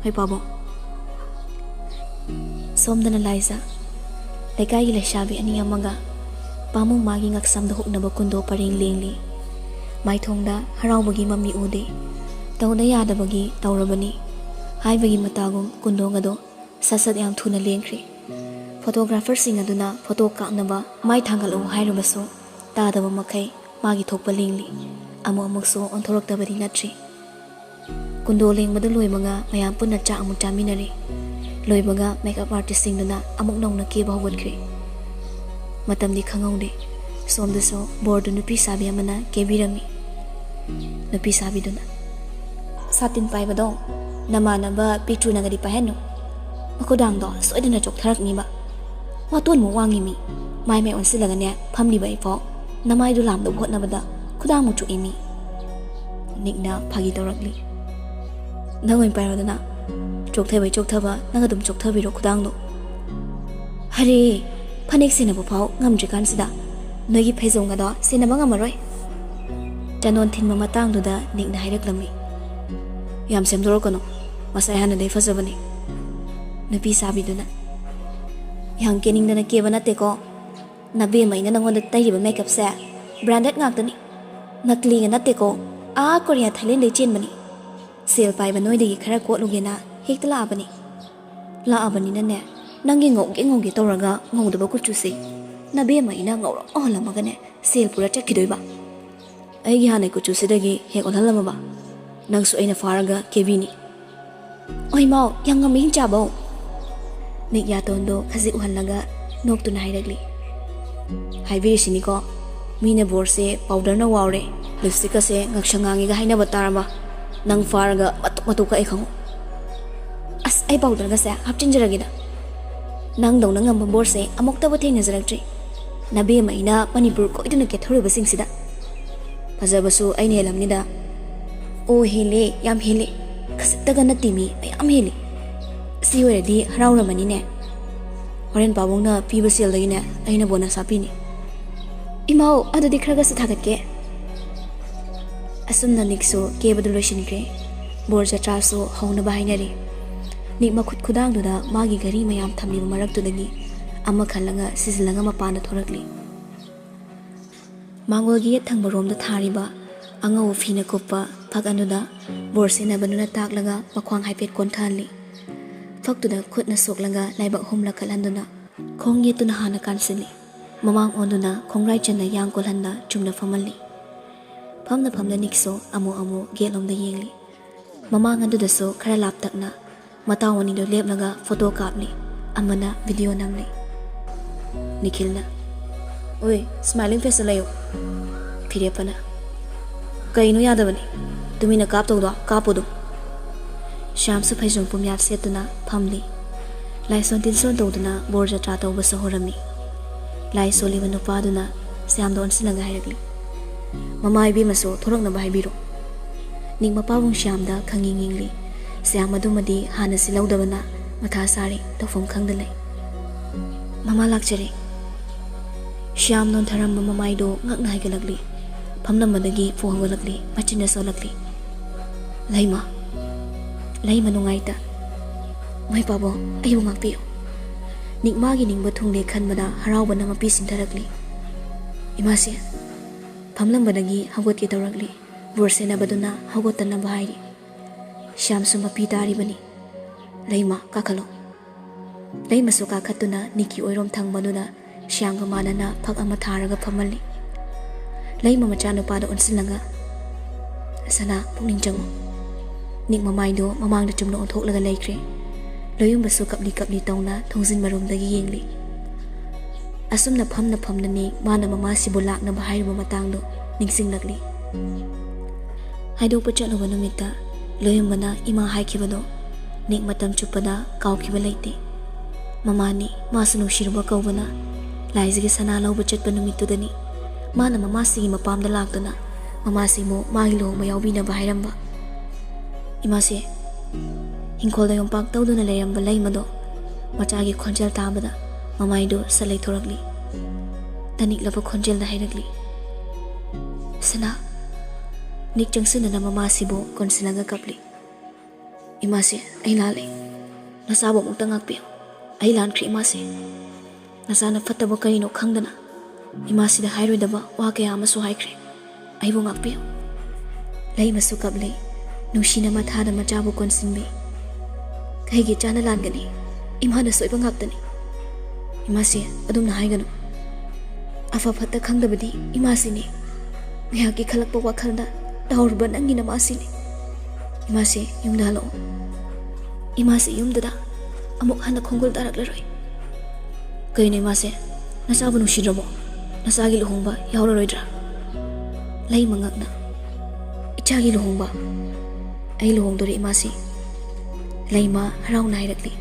ꯍꯣꯏ ꯄꯥꯕꯨꯡ꯫" ꯁꯣꯝꯗꯅ ꯂꯥꯏꯖ꯫ ꯂꯩꯀꯥꯏꯒꯤ ꯂꯩꯁꯥꯕꯤ ꯑꯅꯤ ꯑꯃꯒ ꯄꯥꯕꯨꯡ ꯃꯥꯒꯤ ꯉꯛꯁꯝꯗ ꯍꯨꯛꯅꯕ ꯀꯨꯟꯗꯣ ꯄꯔꯦꯡ ꯂꯦꯡꯂꯤ꯫ ꯃꯥꯏꯊꯣꯡꯗ ꯍꯔꯥꯎꯕꯒꯤ ꯃꯃꯤ ꯎꯗꯦ꯫ ꯇꯧꯗ ꯌꯥꯗꯕꯒꯤ ꯇꯧꯔꯕꯅꯤ ꯍꯥꯏꯕꯒꯤ ꯃꯇꯥꯒꯨꯝ ꯀꯨꯟꯗꯣ ꯑꯗꯣ ꯁꯠ ꯁꯠ ꯌꯥꯝ ꯊꯨꯅ ꯂꯦꯡꯈ꯭ꯔꯦ꯫ ꯐꯣꯇꯣꯒ꯭ꯔꯥꯐꯔꯁꯤꯡ ꯑꯗꯨꯅ ꯐꯣꯇꯣ ꯀꯥꯞꯅꯕ ꯃꯥꯏ ꯊꯥꯡꯒꯠꯂꯛꯎ ꯍꯥꯏꯔꯕꯁꯨ ꯇꯥꯗꯕ ꯃꯈꯩ ꯃꯥꯒꯤ ꯊꯣꯛꯄ ꯂꯦꯡꯂꯤ꯫ ꯑꯃꯨꯛ ꯑꯃꯨꯛꯁꯨ ꯑꯣꯟꯊꯣꯔꯛꯇꯕꯗꯤ ꯅꯠꯇ꯭ꯔꯤ꯫ ꯀꯨꯟꯗꯣ ꯂꯦꯡꯕꯗꯨ ꯂꯣꯏꯕꯒ ꯃꯌꯥꯝ ꯄꯨꯟꯅ ꯆꯥꯛ ꯑꯃꯨꯛ ꯆꯥꯃꯤꯟꯅꯔꯦ꯫ ꯂꯣꯏꯕꯒ ꯃꯦꯀꯞ ꯑꯥꯔꯇꯤꯁꯁꯤꯡꯗꯨꯅ ꯑꯃꯨꯛ ꯅꯧꯅ ꯀꯦꯕ ꯍꯧꯒꯠꯈ꯭ꯔꯦ꯫ ꯃꯇꯝꯗꯤ ꯈꯪꯍꯧꯗꯦ꯫ ꯁꯣꯝꯗꯁꯨ ꯕꯣꯔꯗꯨ ꯅꯨꯄꯤ ꯁꯥꯕꯤ ꯑꯃꯅ ꯀꯦꯕꯤꯔꯝꯃꯤ꯫ ꯅꯨꯄꯤ ꯁꯥꯕꯤꯗꯨꯅ, "ꯁꯥꯇꯤꯟ ꯄꯥꯏꯕꯗꯣ ꯅꯃꯥꯟꯅꯕ ꯄꯤꯛꯇ꯭ꯔꯨꯅꯒꯗꯤ ꯄꯥꯏꯍꯟꯅꯨ꯫ ꯃꯈꯨꯗꯥꯡꯗꯣ ꯁꯣꯏꯗꯅ ꯆꯣꯛꯊꯔꯛꯅꯤꯕ꯫ ꯋꯥꯇꯣꯟꯃꯨꯛ ꯋꯥꯡꯉꯤ ꯃꯤ꯫ ꯃꯥꯏ ꯃꯥꯏ ꯑꯣꯟꯁꯤꯜꯂꯒꯅꯦ ꯐꯝꯂꯤꯕ ꯑꯩꯐꯥꯎ ꯅꯃꯥꯏꯗꯨ ꯂꯥꯝꯗꯕ ꯍꯣꯠꯅꯕꯗ ꯈꯨꯗꯥꯡꯃꯨꯛ ꯆꯣꯛꯏ ꯃꯤ꯫ ꯅꯤꯛꯅ ꯐꯥꯒꯤ ꯇꯧꯔꯛꯂꯤ꯫ "ꯅꯪ ꯑꯣꯏꯅ ꯄꯥꯏꯔꯣꯗꯅ꯫ ꯆꯣꯛꯊꯕꯩ ꯆꯣꯛꯊꯕ, ꯅꯪ ꯑꯗꯨꯝ ꯆꯣꯛꯊꯕꯤꯔꯣ ꯈꯨꯗꯥꯡꯗꯣ꯫ ꯍꯔꯦ, ꯐꯅꯦꯛ ꯁꯦꯟꯅꯕ ꯐꯥꯎ ꯉꯝꯗ꯭ꯔꯤꯀꯥꯟꯁꯤꯗ ꯅꯣꯏꯒꯤ ꯐꯩꯖꯣꯝꯒꯗꯣ ꯁꯦꯟꯅꯕ ꯉꯝꯃꯔꯣꯏ"꯫ ꯆꯅꯣꯟ ꯊꯤꯟꯕ ꯃꯇꯥꯡꯗꯨꯗ ꯅꯤꯛꯅ ꯍꯥꯏꯔꯛꯂꯝꯃꯤ꯫ "ꯌꯥꯝ ꯁꯦꯝꯗꯣꯔꯛꯀꯅꯨ, ꯃꯁꯥꯏ ꯍꯥꯟꯅꯗꯩ ꯐꯖꯕꯅꯤ"꯫ ꯅꯨꯄꯤ ꯁꯥꯕꯤꯗꯨꯅ, "ꯌꯥꯝ ꯀꯦꯅꯤꯡꯗꯅ ꯀꯦꯕ ꯅꯠꯇꯦꯀꯣ꯫ ꯅꯕꯦꯝꯃ ꯑꯩꯅ ꯅꯪꯉꯣꯟꯗ ꯇꯩꯔꯤꯕ ꯃꯦꯀꯞꯁꯦ branded ꯉꯥꯛꯇꯅꯤ꯫ ꯅꯀꯂꯤꯒ ꯅꯠꯇꯦꯀꯣ, ꯑꯥ ꯀꯣꯔꯤꯌꯥ ꯊꯥꯏꯂꯦꯟꯗꯩ ꯆꯦꯟꯕꯅꯤ꯫ ꯁꯦꯜ ꯄꯥꯏꯕ ꯅꯣꯏꯗꯒꯤ ꯈꯔ ꯀꯣꯠꯂꯨꯒꯦꯅ ꯍꯦꯛꯇ ꯂꯥꯛꯑꯕꯅꯤ꯫ ꯂꯥꯛꯑꯕꯅꯤꯅꯅꯦ, ꯅꯪꯒꯤ ꯉꯧꯒꯦ ꯉꯧꯒꯦ ꯇꯧꯔꯒ ꯉꯧꯗꯕ ꯀꯨꯆꯨꯁꯦ ꯅꯕꯦꯝꯃ ꯑꯩꯅ ꯉꯧꯔꯣꯛ ꯉꯧꯍꯜꯂꯝꯃꯒꯅꯦ ꯁꯦꯜ ꯄꯨꯔ ꯆꯠꯈꯤꯗꯣꯏꯕ꯫ ꯑꯩꯒꯤ ꯍꯥꯟꯅꯩ ꯀꯨꯆꯨꯁꯤꯗꯒꯤ ꯍꯦꯛ ꯑꯣꯜꯍꯜꯂꯝꯃꯕ, ꯅꯪꯁꯨ ꯑꯩꯅ ꯐꯥꯔꯒ ꯀꯦꯕꯤꯅꯤ"꯫ "ꯑꯣꯏꯃꯥꯎ, ꯌꯥꯝ ꯉꯝꯃꯤ ꯍꯤꯡꯆꯥꯕꯧ"꯫ ꯅꯤꯛ ꯌꯥꯇꯣꯟꯗꯣ ꯈꯖꯤꯛ ꯎꯍꯜꯂꯒ ꯅꯣꯛꯇꯨꯅ ꯍꯥꯏꯔꯛꯂꯤ꯫ "ꯍꯥꯏꯕꯤꯔꯤꯁꯤꯅꯤꯀꯣ, ꯃꯤꯅ ꯕꯣꯔꯁꯦ ꯄꯥꯎꯗꯔꯅ ꯋꯥꯎꯔꯦ, ꯂꯤꯞꯁꯇꯤꯛꯀꯁꯦ ꯉꯛꯁꯪ ꯉꯥꯡꯉꯤꯒ ꯍꯥꯏꯅꯕ ꯇꯥꯔꯕ? ꯅꯪ ꯐꯥꯔꯒ ꯃꯇꯨꯛ ꯃꯇꯨꯛ ꯀꯛꯑꯦ ꯈꯪꯉꯨ"꯫ "ꯑꯁ, ꯑꯩ ꯄꯥꯎꯗꯔꯒꯁꯦ ꯍꯥꯞꯆꯤꯟꯖꯔꯒꯦꯗ꯫ ꯅꯪꯗꯧꯅ ꯉꯝꯕ ꯕꯣꯔꯁꯦ ꯑꯃꯨꯛꯇꯕꯨ ꯊꯦꯡꯅꯖꯔꯛꯇ꯭ꯔꯤ꯫ ꯅꯕꯦꯝꯃ ꯑꯩꯅ ꯃꯅꯤꯄꯨꯔ ꯀꯣꯏꯗꯨꯅ ꯀꯦꯊꯣꯔꯨꯕꯁꯤꯡꯁꯤꯗ꯫ ꯐꯖꯕꯁꯨ ꯑꯩꯅ ꯍꯦꯜꯂꯝꯅꯤꯗ"꯫ "ꯑꯣ, ꯍꯦꯜꯂꯦ, ꯌꯥꯝ ꯍꯦꯜꯂꯦ꯫ ꯈꯖꯤꯛꯇꯒ ꯅꯠꯇꯦ ꯃꯤ, ꯃꯌꯥꯝ ꯍꯦꯜꯂꯦ꯫ ꯁꯤ ꯑꯣꯏꯔꯗꯤ ꯍꯔꯥꯎꯔꯝꯃꯅꯤꯅꯦ꯫ ꯍꯣꯔꯦꯟ ꯄꯥꯕꯨꯡꯅ ꯄꯤꯕ ꯁꯦꯜꯗꯒꯤꯅꯦ ꯑꯩꯅ ꯕꯣꯅꯁ ꯍꯥꯞꯄꯤꯅꯤ"꯫ "ꯏꯃꯥꯎ, ꯑꯗꯨꯗꯤ ꯈꯔꯒꯁꯨ ꯊꯥꯒꯠꯀꯦ"꯫ ꯑꯁꯨꯝꯅ ꯅꯤꯛꯁꯨ ꯀꯦꯕꯗꯨ ꯂꯣꯏꯁꯤꯟꯈ꯭ꯔꯦ꯫ ꯕꯣꯔ ꯖꯇ꯭ꯔꯥꯁꯨ ꯍꯧꯅꯕ ꯍꯥꯏꯅꯔꯦ꯫ ꯅꯤꯛ ꯃꯈꯨꯠ ꯈꯨꯗꯥꯡꯗꯨꯗ ꯃꯥꯒꯤ ꯘꯔꯤ ꯃꯌꯥꯝ ꯊꯝꯂꯤꯕ ꯃꯔꯛꯇꯨꯗꯒꯤ ꯑꯃ ꯈꯜꯂꯒ ꯁꯤꯖꯤꯜꯂꯒ ꯃꯄꯥꯟꯗ ꯊꯣꯔꯛꯂꯤ꯫ ꯃꯥꯡꯒꯣꯜꯒꯤ ꯌꯦꯠ ꯊꯪꯕ ꯔꯣꯝꯗ ꯊꯥꯔꯤꯕ ꯑꯉꯧꯕ ꯐꯤꯅ ꯀꯨꯞꯄ ꯐꯛ ꯑꯗꯨꯗ ꯕꯣꯔ ꯁꯦꯟꯅꯕꯗꯨꯅ ꯇꯥꯛꯂꯒ ꯃꯈ꯭ꯋꯥꯡ ꯍꯥꯏꯐꯦꯠ ꯀꯣꯟꯊꯍꯜꯂꯤ꯫ ꯐꯛꯇꯨꯗ ꯈꯨꯠꯅ ꯁꯣꯛꯂꯒ ꯂꯥꯏꯕꯛ ꯑꯍꯨꯝꯂꯛ ꯈꯠꯍꯟꯗꯨꯅ ꯈꯣꯡ ꯌꯦꯠꯇꯨꯅ ꯍꯥꯟꯅ ꯀꯥꯟꯁꯤꯜꯂꯤ꯫ ꯃꯃꯥꯡ ꯑꯣꯟꯗꯨꯅ ꯈꯣꯡꯒ꯭ꯔꯥꯏ ꯆꯟꯅ ꯌꯥꯡ ꯀꯣꯜꯍꯟꯗ ꯆꯨꯝꯅ ꯐꯝꯍꯜꯂꯤ꯫ ꯐꯝꯅ ꯐꯝꯅ ꯅꯤꯛꯁꯨ ꯑꯃꯨꯛ ꯑꯃꯨꯛ ꯒꯦꯠꯂꯣꯝꯗ ꯌꯦꯡꯂꯤ꯫ ꯃꯃꯥꯡ ꯑꯗꯨꯗꯁꯨ ꯈꯔ ꯂꯥꯞꯇꯛꯅ ꯃꯇꯥꯎ ꯑꯅꯤꯗꯨ ꯂꯦꯞꯂꯒ ꯐꯣꯇꯣ ꯀꯥꯞꯂꯤ, ꯑꯃꯅ ꯚꯤꯗꯤꯑꯣ ꯅꯝꯂꯤ꯫ ꯅꯤꯈꯤꯜꯅ, "ꯑꯣꯏ, ꯁ꯭ꯃꯥꯏꯂꯤꯡ ꯐꯦꯁꯇ ꯂꯩꯌꯨ"꯫ ꯐꯤꯔꯦꯞꯄꯅ, "ꯀꯩꯅꯣ ꯌꯥꯗꯕꯅꯤ? ꯇꯨꯃꯤꯟꯅ ꯀꯥꯞꯇꯧꯗꯣ ꯀꯥꯞꯄꯨ ꯑꯗꯨꯝ"꯫ ꯁ꯭ꯌꯥꯝꯁꯨ ꯐꯩꯖꯣꯝ ꯄꯨꯝꯌꯥꯠ ꯁꯦꯠꯇꯨꯅ ꯐꯝꯂꯤ꯫ ꯂꯥꯏꯁꯣꯟ ꯇꯤꯟꯁꯣꯟ ꯇꯧꯗꯨꯅ ꯕꯣꯔ ꯖꯇ꯭ꯔꯥ ꯇꯧꯕꯁꯨ ꯍꯧꯔꯝꯃꯤ꯫ ꯂꯥꯏ ꯁꯣꯜꯂꯤꯕ ꯅꯨꯄꯥꯗꯨꯅ ꯁ꯭ꯌꯥꯝꯗ ꯑꯣꯟꯁꯤꯜꯂꯒ ꯍꯥꯏꯔꯛꯂꯤ, "ꯃꯃꯥ ꯏꯕꯦꯝꯃꯁꯨ ꯊꯣꯔꯛꯅꯕ ꯍꯥꯏꯕꯤꯔꯣ"꯫ ꯅꯤꯛ ꯃꯄꯥꯕꯨꯡ ꯁ꯭ꯌꯥꯝꯗ ꯈꯪꯌꯦꯡ ꯌꯦꯡꯂꯤ꯫ ꯁ꯭ꯌꯥꯝ ꯑꯗꯨꯃꯗꯤ ꯍꯥꯟꯅ ꯁꯤꯜꯍꯧꯗꯕꯅ ꯃꯊꯥ ꯁꯥꯔꯤ, ꯇꯧꯐꯝ ꯈꯪꯗ ꯂꯩ꯫ "ꯃꯃꯥ ꯂꯥꯛꯆꯔꯦ"꯫ ꯁ꯭ꯌꯥꯝ ꯅꯣꯟꯊꯔꯝꯕ ꯃꯃꯥꯏꯗꯣ ꯉꯛꯅ ꯍꯥꯏꯒꯠꯂꯛꯂꯤ꯫ ꯐꯝꯂꯝꯕꯗꯒꯤ ꯐꯨ ꯍꯧꯒꯠꯂꯛꯂꯤ, ꯃꯆꯤꯟꯅ ꯁꯣꯜꯂꯛꯂꯤ꯫ "ꯂꯩꯃ, ꯂꯩꯃ ꯅꯨꯡꯉꯥꯏꯇ꯫ ꯃꯣꯏ ꯄꯥꯕꯨꯡ, ꯑꯩꯕꯨ ꯉꯥꯛꯄꯤꯌꯨ"꯫ ꯅꯤꯛ ꯃꯥꯒꯤ ꯅꯤꯡꯕ ꯊꯨꯡꯂꯦ ꯈꯟꯕꯗ ꯍꯔꯥꯎꯕꯅ ꯃꯄꯤ ꯁꯤꯟꯊꯔꯛꯂꯤ꯫ "ꯏꯃꯥꯁꯦ"꯫ ꯐꯝꯂꯝꯕꯗꯒꯤ ꯍꯧꯒꯠꯀꯦ ꯇꯧꯔꯛꯂꯤ꯫ ꯕꯣꯔ ꯁꯦꯟꯅꯕꯗꯨꯅ ꯍꯧꯒꯠꯇꯅꯕ ꯍꯥꯏꯔꯤ꯫ ꯁ꯭ꯌꯥꯝꯁꯨ ꯃꯄꯤ ꯇꯥꯔꯤꯕꯅꯤ꯫ "ꯂꯩꯃ, ꯀꯥꯈꯠꯂꯣ"꯫ ꯂꯩꯃꯁꯨ ꯀꯥꯈꯠꯇꯨꯅ ꯅꯤꯛꯀꯤ ꯑꯣꯏꯔꯣꯝ ꯊꯪꯕꯗꯨꯗ ꯁ꯭ꯌꯥꯝꯒ ꯃꯥꯟꯅꯅ ꯐꯛ ꯑꯃ ꯊꯥꯔꯒ ꯐꯝꯍꯜꯂꯤ꯫ ꯂꯩꯃ ꯃꯆꯥꯅꯨꯄꯥꯗ ꯑꯣꯟꯁꯤꯜꯂꯒ, "ꯁꯅꯥ, ꯄꯨꯛꯅꯤꯡ ꯆꯪꯉꯨ"꯫ ꯅꯤꯛ ꯃꯃꯥꯏꯗꯣ ꯃꯃꯥꯡꯗ ꯆꯨꯝꯅ ꯑꯣꯟꯊꯣꯛꯂꯒ ꯂꯩꯈ꯭ꯔꯦ꯫ ꯂꯣꯌꯨꯝꯕꯁꯨ ꯀꯞꯂꯤ ꯀꯞꯂꯤ ꯇꯧꯅ ꯊꯣꯡꯖꯤꯟ ꯃꯔꯨꯝꯗꯒꯤ ꯌꯦꯡꯂꯤ꯫ ꯑꯁꯨꯝꯅ ꯐꯝꯅ ꯐꯝꯅ ꯅꯤꯛ ꯃꯥꯅ ꯃꯃꯥꯁꯤꯕꯨ ꯂꯥꯛꯅꯕ ꯍꯥꯏꯔꯨꯕ ꯃꯇꯥꯡꯗꯣ ꯅꯤꯡꯁꯤꯡꯂꯛꯂꯤ꯫ ꯍꯥꯏꯗꯣꯛꯄ ꯆꯠꯂꯨꯕ ꯅꯨꯃꯤꯠꯇ ꯂꯣꯌꯨꯝꯕꯅ ꯏꯃꯥ ꯍꯥꯏꯈꯤꯕꯗꯣ ꯅꯤꯛ ꯃꯇꯝ ꯆꯨꯞꯄꯗ ꯀꯥꯎꯈꯤꯕ ꯂꯩꯇꯦ꯫ ꯃꯃꯥꯅꯤ, ꯃꯥꯁꯨ ꯅꯨꯡꯁꯤꯔꯨꯕ ꯀꯧꯕꯅ ꯂꯥꯏꯖꯒꯤ ꯁꯅꯥ ꯂꯧꯕ ꯆꯠꯄ ꯅꯨꯃꯤꯠꯇꯨꯗꯅꯤ ꯃꯥꯅ ꯃꯃꯥꯁꯤꯒꯤ ꯃꯄꯥꯝꯗ ꯂꯥꯛꯇꯨꯅ ꯃꯃꯥꯁꯤꯕꯨ ꯃꯥꯒꯤ ꯂꯨꯍꯣꯡꯕ ꯌꯥꯎꯕꯤꯅꯕ ꯍꯥꯏꯔꯝꯕ꯫ "ꯏꯃꯥꯁꯦ"꯫ ꯏꯪꯈꯣꯜꯗ ꯌꯣꯝꯄꯥꯛ ꯇꯧꯗꯨꯅ ꯂꯩꯔꯝꯕ ꯂꯩꯃꯗꯣ ꯃꯆꯥꯒꯤ ꯈꯣꯟꯖꯦꯜ ꯇꯥꯕꯗ ꯃꯃꯥꯏꯗꯨ ꯁꯠ ꯂꯩꯊꯣꯔꯛꯂꯤ꯫ ꯇꯅꯤꯛꯂꯕ ꯈꯣꯟꯖꯦꯜꯗ ꯍꯥꯏꯔꯛꯂꯤ, "ꯁꯅꯥ"꯫ ꯅꯤꯛ ꯆꯪꯁꯤꯟꯅꯅ ꯃꯃꯥꯁꯤꯕꯨ ꯀꯣꯟꯁꯤꯜꯂꯒ ꯀꯞꯂꯤ꯫ "ꯏꯃꯥꯁꯦ, ꯑꯩ ꯂꯥꯜꯂꯦ꯫ ꯅꯆꯥꯕꯨ ꯑꯃꯨꯛꯇ ꯉꯥꯛꯄꯤꯌꯨ꯫ ꯑꯩ ꯂꯥꯟꯈ꯭ꯔꯦ ꯏꯃꯥꯁꯦ꯫ ꯅꯆꯥꯅ ꯐꯠꯇꯕ ꯀꯔꯤꯅꯣ ꯈꯪꯗꯅ ꯏꯃꯥꯁꯤꯗ ꯍꯥꯏꯔꯣꯏꯗꯕ ꯋꯥ ꯀꯌꯥ ꯑꯃꯁꯨ ꯍꯥꯏꯈ꯭ꯔꯦ꯫ ꯑꯩꯕꯨ ꯉꯥꯛꯄꯤꯌꯨ"꯫ ꯂꯩꯃꯁꯨ ꯀꯞꯂꯤ꯫ ꯅꯨꯡꯁꯤꯅ ꯃꯊꯥꯗ ꯃꯆꯥꯕꯨ ꯀꯣꯟꯁꯤꯟꯕꯤ꯫ "ꯀꯩꯒꯤ ꯏꯆꯥꯅ ꯂꯥꯟꯒꯅꯤ? ꯏꯃꯥꯅ ꯁꯣꯏꯕ ꯉꯥꯛꯇꯅꯤ"꯫ "ꯏꯃꯥꯁꯦ, ꯑꯗꯨꯝꯅ ꯍꯥꯏꯒꯅꯨ꯫ ꯑꯐ ꯐꯠꯇ ꯈꯪꯗꯕꯗꯤ ꯏꯃꯥꯁꯤꯅꯤ꯫ ꯉꯥꯏꯍꯥꯛꯀꯤ ꯈꯜꯂꯛꯄ ꯋꯥꯈꯜꯗ ꯇꯥꯎꯔꯨꯕ ꯅꯪꯒꯤ ꯅꯃꯥꯁꯤꯅꯤ꯫ ꯏꯃꯥꯁꯦ, ꯌꯨꯝꯗ ꯍꯜꯂꯛꯑꯣ꯫ ꯏꯃꯥꯁꯦ ꯌꯨꯝꯗꯨꯗ ꯑꯃꯨꯛ ꯍꯟꯅ ꯈꯣꯡꯒꯨꯜ ꯇꯥꯔꯛꯂꯔꯣꯏ"꯫ "ꯀꯩꯅꯣ ꯏꯃꯥꯁꯦ? ꯅꯆꯥꯕꯨ ꯅꯨꯡꯁꯤꯗ꯭ꯔꯕꯣ? ꯅꯆꯥꯒꯤ ꯂꯨꯍꯣꯡꯕ ꯌꯥꯎꯔꯔꯣꯏꯗ꯭ꯔꯥ?" ꯂꯩꯃ ꯉꯛꯅ, "ꯏꯆꯥꯒꯤ ꯂꯨꯍꯣꯡꯕ? ꯑꯩ ꯂꯨꯍꯣꯡꯗꯣꯔꯦ ꯏꯃꯥꯁꯦ"꯫ ꯂꯩꯃ ꯍꯔꯥꯎꯅ ꯍꯥꯏꯔꯛꯂꯤ,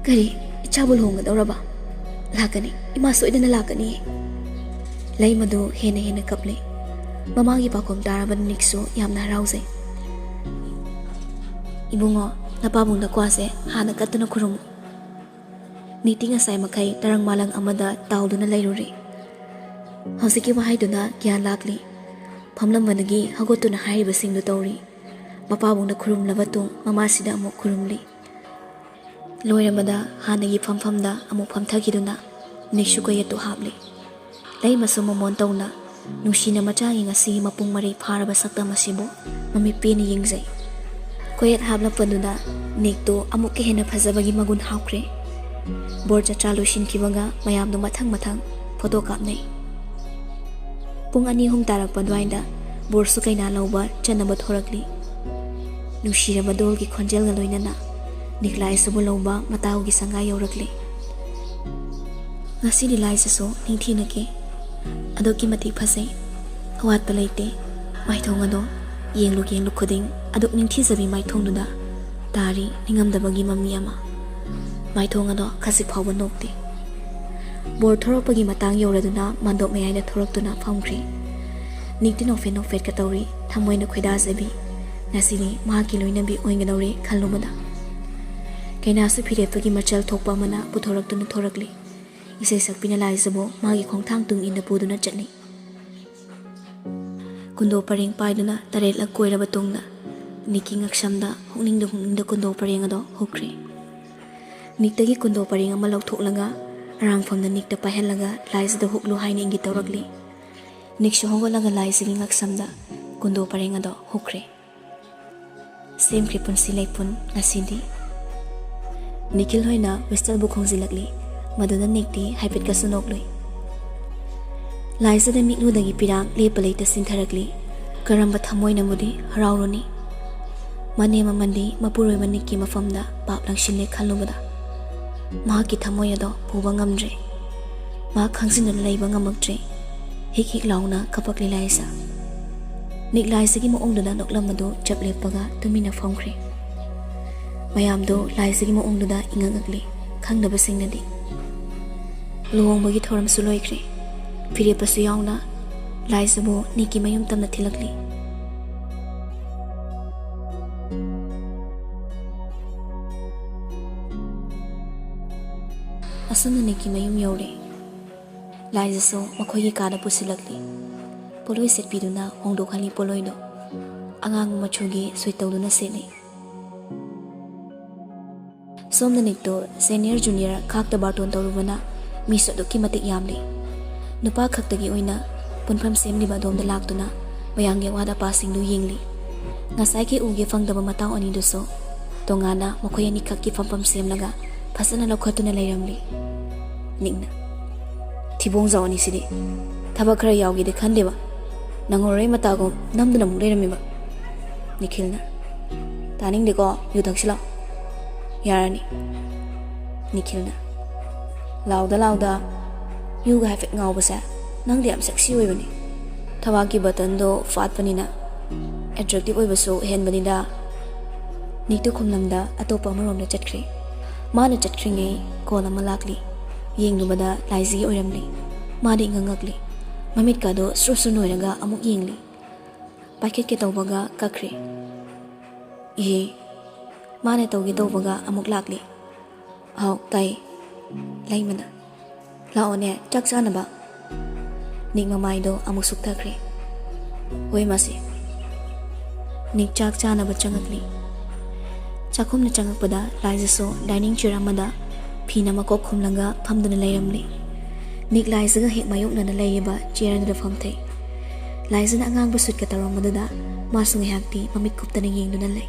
"ꯀꯔꯤ? ꯏꯆꯥꯕꯨ ꯂꯨꯍꯣꯡꯒꯗꯧꯔꯕ? ꯂꯥꯛꯀꯅꯤ, ꯏꯃꯥ ꯁꯣꯏꯗꯅ ꯂꯥꯛꯀꯅꯤ"꯫ ꯂꯩꯃꯗꯨ ꯍꯦꯟꯅ ꯍꯦꯟꯅ ꯀꯞꯂꯤ꯫ ꯃꯃꯥꯒꯤ ꯄꯥꯎꯈꯨꯝ ꯇꯥꯔꯕ ꯅꯤꯛꯁꯨ ꯌꯥꯝꯅ ꯍꯔꯥꯎꯖꯩ꯫ "ꯏꯕꯨꯡꯉꯣ, ꯅꯄꯥꯕꯨꯡꯗ ꯀ꯭ꯋꯥꯁꯦ ꯍꯥꯟꯅ ꯀꯠꯇꯨꯅ ꯈꯨꯔꯨꯝꯃꯨ꯫ ꯅꯤꯛꯇꯤ ꯉꯁꯥꯏ ꯃꯈꯩ ꯇꯔꯪ ꯃꯥꯂꯪ ꯑꯃꯗ ꯇꯥꯎꯗꯨꯅ ꯂꯩꯔꯨꯔꯦ꯫ ꯍꯧꯖꯤꯛꯀꯤ ꯋꯥꯍꯩꯗꯨꯅ ꯒ꯭ꯌꯥꯟ ꯂꯥꯛꯂꯤ꯫ ꯐꯝꯂꯝꯕꯗꯒꯤ ꯍꯧꯒꯠꯇꯨꯅ ꯍꯥꯏꯔꯤꯕꯁꯤꯡꯗꯨ ꯇꯧꯔꯤ꯫ ꯃꯄꯥꯕꯨꯡꯗ ꯈꯨꯔꯨꯝꯂꯕ ꯇꯨꯡ ꯃꯃꯥꯁꯤꯗ ꯑꯃꯨꯛ ꯈꯨꯔꯨꯝꯂꯤ꯫ ꯂꯣꯏꯔꯕꯗ ꯍꯥꯟꯅꯒꯤ ꯐꯝꯐꯝꯗ ꯑꯃꯨꯛ ꯐꯝꯊꯈꯤꯗꯨꯅ ꯅꯤꯛꯁꯨ ꯀꯣꯌꯦꯠꯇꯨ ꯍꯥꯞꯂꯤ꯫ ꯂꯩꯃꯁꯨ ꯃꯃꯣꯟ ꯇꯧꯅ ꯅꯨꯡꯁꯤꯅ ꯃꯆꯥꯒꯤ ꯉꯁꯤꯒꯤ ꯃꯄꯨꯡ ꯃꯔꯩ ꯐꯥꯔꯕ ꯁꯛꯇꯝ ꯑꯁꯤꯕꯨ ꯃꯃꯤꯠ ꯄꯦꯟꯅ ꯌꯦꯡꯖꯩ꯫ ꯀꯣꯌꯦꯠ ꯍꯥꯞꯂꯛꯄꯗꯨꯗ ꯅꯤꯛꯇꯨ ꯑꯃꯨꯛꯀ ꯍꯦꯟꯅ ꯐꯖꯕꯒꯤ ꯃꯒꯨꯟ ꯍꯥꯞꯈ꯭ꯔꯦ꯫ ꯕꯣꯔ ꯆꯠꯆꯥ ꯂꯣꯏꯁꯤꯟꯈꯤꯕꯒ ꯃꯌꯥꯝꯗꯨ ꯃꯊꯪ ꯃꯊꯪ ꯐꯣꯇꯣ ꯀꯥꯞꯅꯩ꯫ ꯄꯨꯡ ꯑꯅꯤ ꯑꯍꯨꯝ ꯇꯥꯔꯛꯄ ꯑꯗꯨꯋꯥꯏꯗ ꯕꯣꯔꯁꯨ ꯀꯩꯅꯥ ꯂꯧꯕ ꯆꯠꯅꯕ ꯊꯣꯔꯛꯂꯤ꯫ ꯅꯨꯡꯁꯤꯔꯕ ꯗꯣꯜꯒꯤ ꯈꯣꯟꯖꯦꯜꯒ ꯂꯣꯏꯅꯅ ꯅꯤꯛꯂꯥꯏꯁꯤꯕꯨ ꯂꯧꯕ ꯃꯇꯥꯎꯒꯤ ꯁꯪꯒꯥꯏ ꯌꯧꯔꯛꯂꯤ꯫ ꯉꯁꯤꯗꯤ ꯂꯥꯏꯁꯤꯁꯨ ꯅꯤꯡꯊꯤꯅ ꯀꯦ꯫ ꯑꯗꯨꯛꯀꯤ ꯃꯇꯤꯛ ꯐꯖꯩ꯫ ꯑꯋꯥꯠꯄ ꯂꯩꯇꯦ꯫ ꯃꯥꯏꯊꯣꯡ ꯑꯗꯣ ꯌꯦꯡꯂꯨ ꯌꯦꯡꯂꯨ ꯈꯨꯗꯤꯡ ꯑꯗꯨꯛ ꯅꯤꯡꯊꯤꯖꯕꯤ ꯃꯥꯏꯊꯣꯡꯗꯨꯗ ꯇꯥꯔꯤ ꯅꯤꯡꯉꯝꯗꯕꯒꯤ ꯃꯃꯤ ꯑꯃ꯫ ꯃꯥꯏꯊꯣꯡ ꯑꯗꯣ ꯈꯖꯤꯛ ꯐꯥꯎꯕ ꯅꯣꯛꯇꯦ꯫ ꯕꯣꯔ ꯊꯣꯔꯛꯄꯒꯤ ꯃꯇꯥꯡ ꯌꯧꯔꯗꯨꯅ ꯃꯥꯟꯗꯣꯞ ꯃꯌꯥꯏꯗ ꯊꯣꯔꯛꯇꯨꯅ ꯐꯝꯈ꯭ꯔꯤ꯫ ꯅꯤꯛꯇꯤ ꯅꯣꯛꯐꯦꯠ ꯅꯣꯛꯐꯦꯠꯀ ꯇꯧꯔꯤ, ꯊꯃꯣꯏꯅ ꯈꯣꯏꯗꯥꯖꯕꯤ꯫ ꯉꯁꯤꯗꯤ ꯃꯍꯥꯛꯀꯤ ꯂꯣꯏꯅꯕꯤ ꯑꯣꯏꯒꯗꯧꯔꯦ ꯈꯜꯂꯨꯕꯗ꯫ ꯀꯩꯅꯥꯁꯨ ꯐꯤꯔꯦꯞꯇꯒꯤ ꯃꯆꯜ ꯊꯣꯛꯄ ꯑꯃꯅ ꯄꯨꯊꯣꯔꯛꯇꯨꯅ ꯊꯣꯔꯛꯂꯤ꯫ ꯏꯁꯩ ꯁꯛꯄꯤꯅ ꯂꯥꯏꯁꯤꯕꯨ ꯃꯥꯒꯤ ꯈꯣꯡꯊꯥꯡ ꯇꯨꯡ ꯏꯟꯅ ꯄꯨꯗꯨꯅ ꯆꯠꯂꯤ꯫ ꯀꯨꯟꯗꯣ ꯄꯔꯦꯡ ꯄꯥꯏꯗꯨꯅ ꯇꯔꯦꯠꯂꯛ ꯀꯣꯏꯔꯕ ꯇꯨꯡꯗ ꯅꯤꯛꯀꯤ ꯉꯛꯁꯝꯗ ꯍꯨꯛꯅꯤꯡꯗ ꯍꯨꯛꯅꯤꯡꯗ ꯀꯨꯟꯗꯣ ꯄꯔꯦꯡ ꯑꯗꯣ ꯍꯨꯛꯈ꯭ꯔꯦ꯫ ꯅꯤꯛꯇꯒꯤ ꯀꯨꯟꯗꯣ ꯄꯔꯦꯡ ꯑꯃ ꯂꯧꯊꯣꯛꯂꯒ ꯑꯔꯥꯡꯐꯝꯗ ꯅꯤꯛꯇ ꯄꯥꯏꯍꯜꯂꯒ ꯂꯥꯏꯁꯤꯗ ꯍꯨꯛꯂꯨ ꯍꯥꯏꯅ ꯏꯪꯒꯤꯠ ꯇꯧꯔꯛꯂꯤ꯫ ꯅꯤꯛꯁꯨ ꯍꯧꯒꯠꯂꯒ ꯂꯥꯏꯁꯤꯒꯤ ꯉꯛꯁꯝꯗ ꯀꯨꯟꯗꯣ ꯄꯔꯦꯡ ꯑꯗꯣ ꯍꯨꯛꯈ꯭ꯔꯦ꯫ ꯁꯦꯝꯈ꯭ꯔꯦ ꯄꯨꯟꯁꯤ ꯂꯩꯄꯨꯟ ꯉꯁꯤꯗꯤ꯫ ꯅꯤꯈꯤꯜ ꯍꯣꯏꯅ ꯋꯤꯁꯇꯜꯕꯨ ꯈꯣꯡꯖꯤꯜꯂꯛꯂꯤ꯫ ꯃꯗꯨꯗ ꯅꯤꯛꯇꯤ ꯍꯥꯏꯐꯦꯠꯀꯁꯨ ꯅꯣꯛꯂꯨꯏ꯫ ꯂꯥꯏꯁꯤꯗ ꯃꯤꯠꯂꯨꯗꯒꯤ ꯄꯤꯔꯥꯡ ꯂꯦꯞꯄ ꯂꯩꯇ ꯆꯤꯟꯊꯔꯛꯂꯤ꯫ ꯀꯔꯝꯕ ꯊꯃꯣꯏꯅꯕꯨꯗꯤ ꯍꯔꯥꯎꯔꯨꯅꯤ? ꯃꯅꯦꯝ ꯑꯃꯗꯤ ꯃꯄꯨꯔꯣꯏꯕ ꯅꯤꯛꯀꯤ ꯃꯐꯝꯗ ꯄꯥꯞ ꯂꯪꯁꯤꯜꯂꯦ ꯈꯜꯂꯨꯕꯗ ꯃꯍꯥꯛꯀꯤ ꯊꯃꯣꯏ ꯑꯗꯣ ꯄꯨꯕ ꯉꯝꯗ꯭ꯔꯦ꯫ ꯃꯍꯥꯛ ꯈꯪꯖꯤꯟꯗꯨꯅ ꯂꯩꯕ ꯉꯝꯃꯛꯇ꯭ꯔꯦ꯫ ꯍꯤꯛ ꯍꯤꯛ ꯂꯥꯎꯅ ꯀꯞꯄꯛꯂꯤ ꯂꯥꯏꯁꯥ꯫ ꯅꯤꯛ ꯂꯥꯏꯁꯤꯒꯤ ꯃꯑꯣꯡꯗꯨꯗ ꯅꯣꯛꯂꯝꯕꯗꯨ ꯆꯞ ꯂꯦꯞꯄꯒ ꯇꯨꯃꯤꯟꯅ ꯐꯝꯈ꯭ꯔꯦ꯫ ꯃꯌꯥꯝꯗꯨ ꯂꯥꯏꯁꯤꯒꯤ ꯃꯑꯣꯡꯗꯨꯗ ꯏꯉꯛꯉꯛꯂꯤ꯫ ꯈꯪꯗꯕꯁꯤꯡꯅꯗꯤ, "ꯂꯨꯍꯣꯡꯕꯒꯤ ꯊꯧꯔꯝꯁꯨ ꯂꯣꯏꯈ꯭ꯔꯦ, ꯐꯤꯔꯦꯞꯄꯁꯨ ꯌꯥꯎꯅ ꯂꯥꯏꯖꯕꯨ ꯅꯤꯛꯀꯤ ꯃꯌꯨꯝ ꯇꯝꯅ ꯊꯤꯜꯂꯛꯂꯤ꯫ ꯑꯁꯨꯝꯅ ꯅꯤꯛꯀꯤ ꯃꯌꯨꯝ ꯌꯧꯔꯦ꯫ ꯂꯥꯏꯖꯁꯨ ꯃꯈꯣꯏꯒꯤ ꯀꯥꯗ ꯄꯨꯁꯤꯜꯂꯛꯂꯤ꯫ ꯄꯣꯠꯂꯣꯏ ꯁꯦꯠꯄꯤꯗꯨꯅ ꯍꯣꯡꯗꯣꯛꯍꯜꯂꯤ ꯄꯣꯠꯂꯣꯏꯗꯣ꯫ ꯑꯉꯥꯡꯕ ꯃꯆꯨꯒꯤ ꯁꯨꯏꯠ ꯇꯧꯗꯨꯅ ꯁꯦꯠꯂꯤ꯫ ꯁꯣꯝꯗ ꯅꯤꯛꯇꯣ ꯁꯦꯅꯤꯌꯔ ꯖꯨꯅꯤꯌꯔ ꯈꯥꯛꯇ ꯕꯥꯔꯇꯣꯟ ꯇꯧꯔꯨꯕꯅ ꯃꯤꯁꯨ ꯑꯗꯨꯛꯀꯤ ꯃꯇꯤꯛ ꯌꯥꯝꯂꯤ꯫ ꯅꯨꯄꯥ ꯈꯛꯇꯒꯤ ꯑꯣꯏꯅ ꯄꯨꯟꯐꯝ ꯁꯦꯝꯂꯤꯕ ꯑꯗꯣꯝꯗ ꯂꯥꯛꯇꯨꯅ ꯃꯌꯥꯝꯒꯤ ꯑꯋꯥꯠ ꯑꯄꯥꯁꯤꯡꯗꯨ ꯌꯦꯡꯂꯤ꯫ ꯉꯁꯥꯏꯒꯤ ꯎꯒꯦ ꯐꯪꯗꯕ ꯃꯇꯥꯎ ꯑꯅꯤꯗꯨꯁꯨ ꯇꯣꯉꯥꯟꯅ ꯃꯈꯣꯏ ꯑꯅꯤꯈꯛꯀꯤ ꯐꯝꯐꯝ ꯁꯦꯝꯂꯒ ꯐꯖꯅ ꯂꯧꯈꯠꯇꯨꯅ ꯂꯩꯔꯝꯂꯤ꯫ ꯅꯤꯛꯅ, "ꯊꯤꯕꯣꯡꯖꯥꯎ ꯑꯅꯤꯁꯤꯗꯤ ꯊꯕꯛ ꯈꯔ ꯌꯥꯎꯒꯦꯗꯤ ꯈꯟꯗꯦꯕ, ꯅꯪꯉꯔꯣꯏ ꯃꯇꯥꯒꯨꯝ ꯅꯝꯗꯨꯅ ꯑꯃꯨꯛ ꯂꯩꯔꯝꯃꯤꯕ?" ꯅꯤꯈꯤꯜꯅ, "ꯇꯥꯅꯤꯡꯗꯦꯀꯣ, ꯌꯨ ꯊꯛꯁꯤ ꯂꯥꯎ꯫" "ꯌꯥꯔꯅꯤ꯫" ꯅꯤꯈꯤꯜꯅ, "ꯂꯥꯎꯗ ꯂꯥꯎꯗ, ꯌꯨꯒ ꯍꯥꯏꯐꯦꯠ ꯉꯥꯎꯕꯁꯦ ꯅꯪꯗꯤ ꯌꯥꯝ ꯁꯦꯛꯁꯤ ꯑꯣꯏꯕꯅꯤ꯫ ꯊꯕꯥꯛꯀꯤ ꯕꯇꯟꯗꯣ ꯐꯥꯠꯄꯅꯤꯅ ꯑꯦꯇ꯭ꯔꯦꯛꯇꯤꯚ ꯑꯣꯏꯕꯁꯨ ꯍꯦꯟꯕꯅꯤꯗ꯫" ꯅꯤꯛꯇꯨ ꯈꯨꯝꯂꯝꯗ ꯑꯇꯣꯞꯄ ꯑꯃꯔꯣꯝꯗ ꯆꯠꯈ꯭ꯔꯦ꯫ ꯃꯥꯅ ꯆꯠꯈ꯭ꯔꯤꯉꯩ ꯀꯣꯜ ꯑꯃ ꯂꯥꯛꯂꯤ꯫ ꯌꯦꯡꯂꯨꯕꯗ ꯂꯥꯏꯖꯒꯤ ꯑꯣꯏꯔꯝꯂꯤ꯫ ꯃꯥꯗꯤ ꯉꯉꯛꯂꯤ꯫ ꯃꯃꯤꯠꯀꯥꯗꯣ ꯁ꯭ꯔꯨ ꯁ꯭ꯔꯨ ꯅꯣꯏꯔꯒ ꯑꯃꯨꯛ ꯌꯦꯡꯂꯤ꯫ ꯄꯥꯏꯈꯠꯀꯦ ꯇꯧꯕꯒ ꯀꯛꯈ꯭ꯔꯦ꯫ "ꯏꯍꯦ꯫" ꯃꯥꯅ ꯇꯧꯒꯦ ꯇꯧꯕꯒ ꯑꯃꯨꯛ ꯂꯥꯛꯂꯤ꯫ "ꯍꯥꯎ, ꯇꯥꯏ꯫" ꯂꯩꯃꯅ, "ꯂꯥꯛꯑꯣꯅꯦ, ꯆꯥꯛ ꯆꯥꯅꯕ꯫" ꯅꯤꯛ ꯃꯃꯥꯏꯗꯣ ꯑꯃꯨꯛ ꯁꯨꯛꯊꯈ꯭ꯔꯦ꯫ "ꯍꯣꯏ, ꯃꯥꯁꯤ꯫" ꯅꯤꯛ ꯆꯥꯛ ꯆꯥꯅꯕ ꯆꯪꯉꯛꯂꯤ꯫ ꯆꯥꯛꯈꯨꯝꯗ ꯆꯪꯉꯛꯄꯗ ꯂꯥꯏꯖꯁꯨ ꯗꯥꯏꯅꯤꯡ ꯆꯤꯌꯔ ꯑꯃꯗ ꯐꯤꯅ ꯃꯀꯣꯛ ꯈꯨꯝꯂꯒ ꯐꯝꯗꯨꯅ ꯂꯩꯔꯝꯂꯤ꯫ ꯅꯤꯛ ꯂꯥꯏꯖꯒ ꯍꯦꯛ ꯃꯥꯌꯣꯛꯅꯅ ꯂꯩꯔꯤꯕ ꯆꯤꯌꯔ ꯑꯗꯨꯗ ꯐꯝꯊꯩ꯫ ꯂꯥꯏꯖꯅ ꯑꯉꯥꯡꯕ ꯁꯨꯠꯀ ꯇꯧꯔꯝꯕꯗꯨꯗ ꯃꯥꯁꯨ ꯉꯥꯏꯍꯥꯛꯇꯤ ꯃꯃꯤꯠ ꯀꯨꯞꯇꯅ ꯌꯦꯡꯗꯨꯅ ꯂꯩ꯫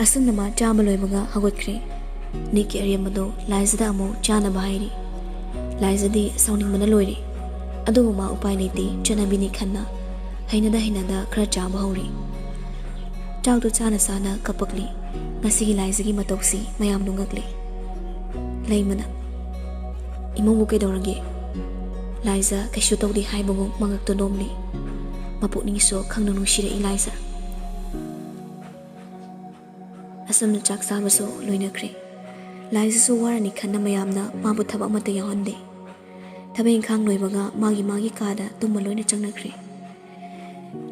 ꯑꯁꯨꯝꯅ ꯃꯥ ꯆꯥꯕ ꯂꯣꯏꯕꯒ ꯍꯧꯒꯠꯈ꯭ꯔꯦ꯫ ꯅꯤꯛꯀꯤ ꯑꯔꯦꯝꯕꯗꯣ ꯂꯥꯏꯖꯗ ꯑꯃꯨꯛ ꯆꯥꯅꯕ ꯍꯥꯏꯔꯤ꯫ ꯂꯥꯏꯖꯗꯤ ꯁꯥꯎꯅꯤꯡꯕꯅ ꯂꯣꯏꯔꯦ꯫ ꯑꯗꯨꯕꯨ ꯃꯥ ꯎꯄꯥꯏ ꯂꯩꯇꯦ, ꯆꯠꯅꯕꯤꯅꯤ ꯈꯟꯅ ꯍꯩꯅꯗ ꯍꯩꯅꯗ ꯈꯔ ꯆꯥꯕ ꯍꯧꯔꯦ꯫ ꯆꯥꯛꯇꯨ ꯆꯥꯅ ꯆꯥꯅ ꯀꯞꯄꯛꯂꯤ꯫ ꯉꯁꯤꯒꯤ ꯂꯥꯏꯖꯒꯤ ꯃꯇꯧꯁꯤ ꯃꯌꯥꯝ ꯅꯣꯡꯉꯛꯂꯤ꯫ ꯂꯩꯃꯅ, "ꯏꯃꯧꯕꯨ ꯀꯩꯗꯧꯔꯒꯦ?" ꯂꯥꯏꯖ ꯀꯩꯁꯨ ꯇꯧꯗꯦ ꯍꯥꯏꯕꯒꯨꯝ ꯃꯉꯛꯇ ꯅꯣꯝꯂꯤ꯫ ꯃꯄꯨꯛꯅꯤꯡꯁꯨ ꯈꯪꯅꯨꯡ ꯅꯨꯡꯁꯤꯔꯛꯏ ꯂꯥꯏꯖ꯫ ꯑꯁꯨꯝꯅ ꯆꯥꯛ ꯆꯥꯕꯁꯨ ꯂꯣꯏꯅꯈ꯭ꯔꯦ꯫ ꯂꯥꯏꯖꯁꯨ ꯋꯥꯔꯅꯤ ꯈꯟꯅ ꯃꯌꯥꯝꯅ ꯃꯥꯕꯨ ꯊꯕꯛ ꯑꯃꯠꯇ ꯌꯥꯎꯍꯟꯗꯦ꯫ ꯊꯕꯛ ꯏꯪꯈꯥꯡ ꯂꯣꯏꯕꯒ ꯃꯥꯒꯤ ꯃꯥꯒꯤ ꯀꯥꯗ ꯇꯨꯝꯕ ꯂꯣꯏꯅ ꯆꯪꯅꯈ꯭ꯔꯦ꯫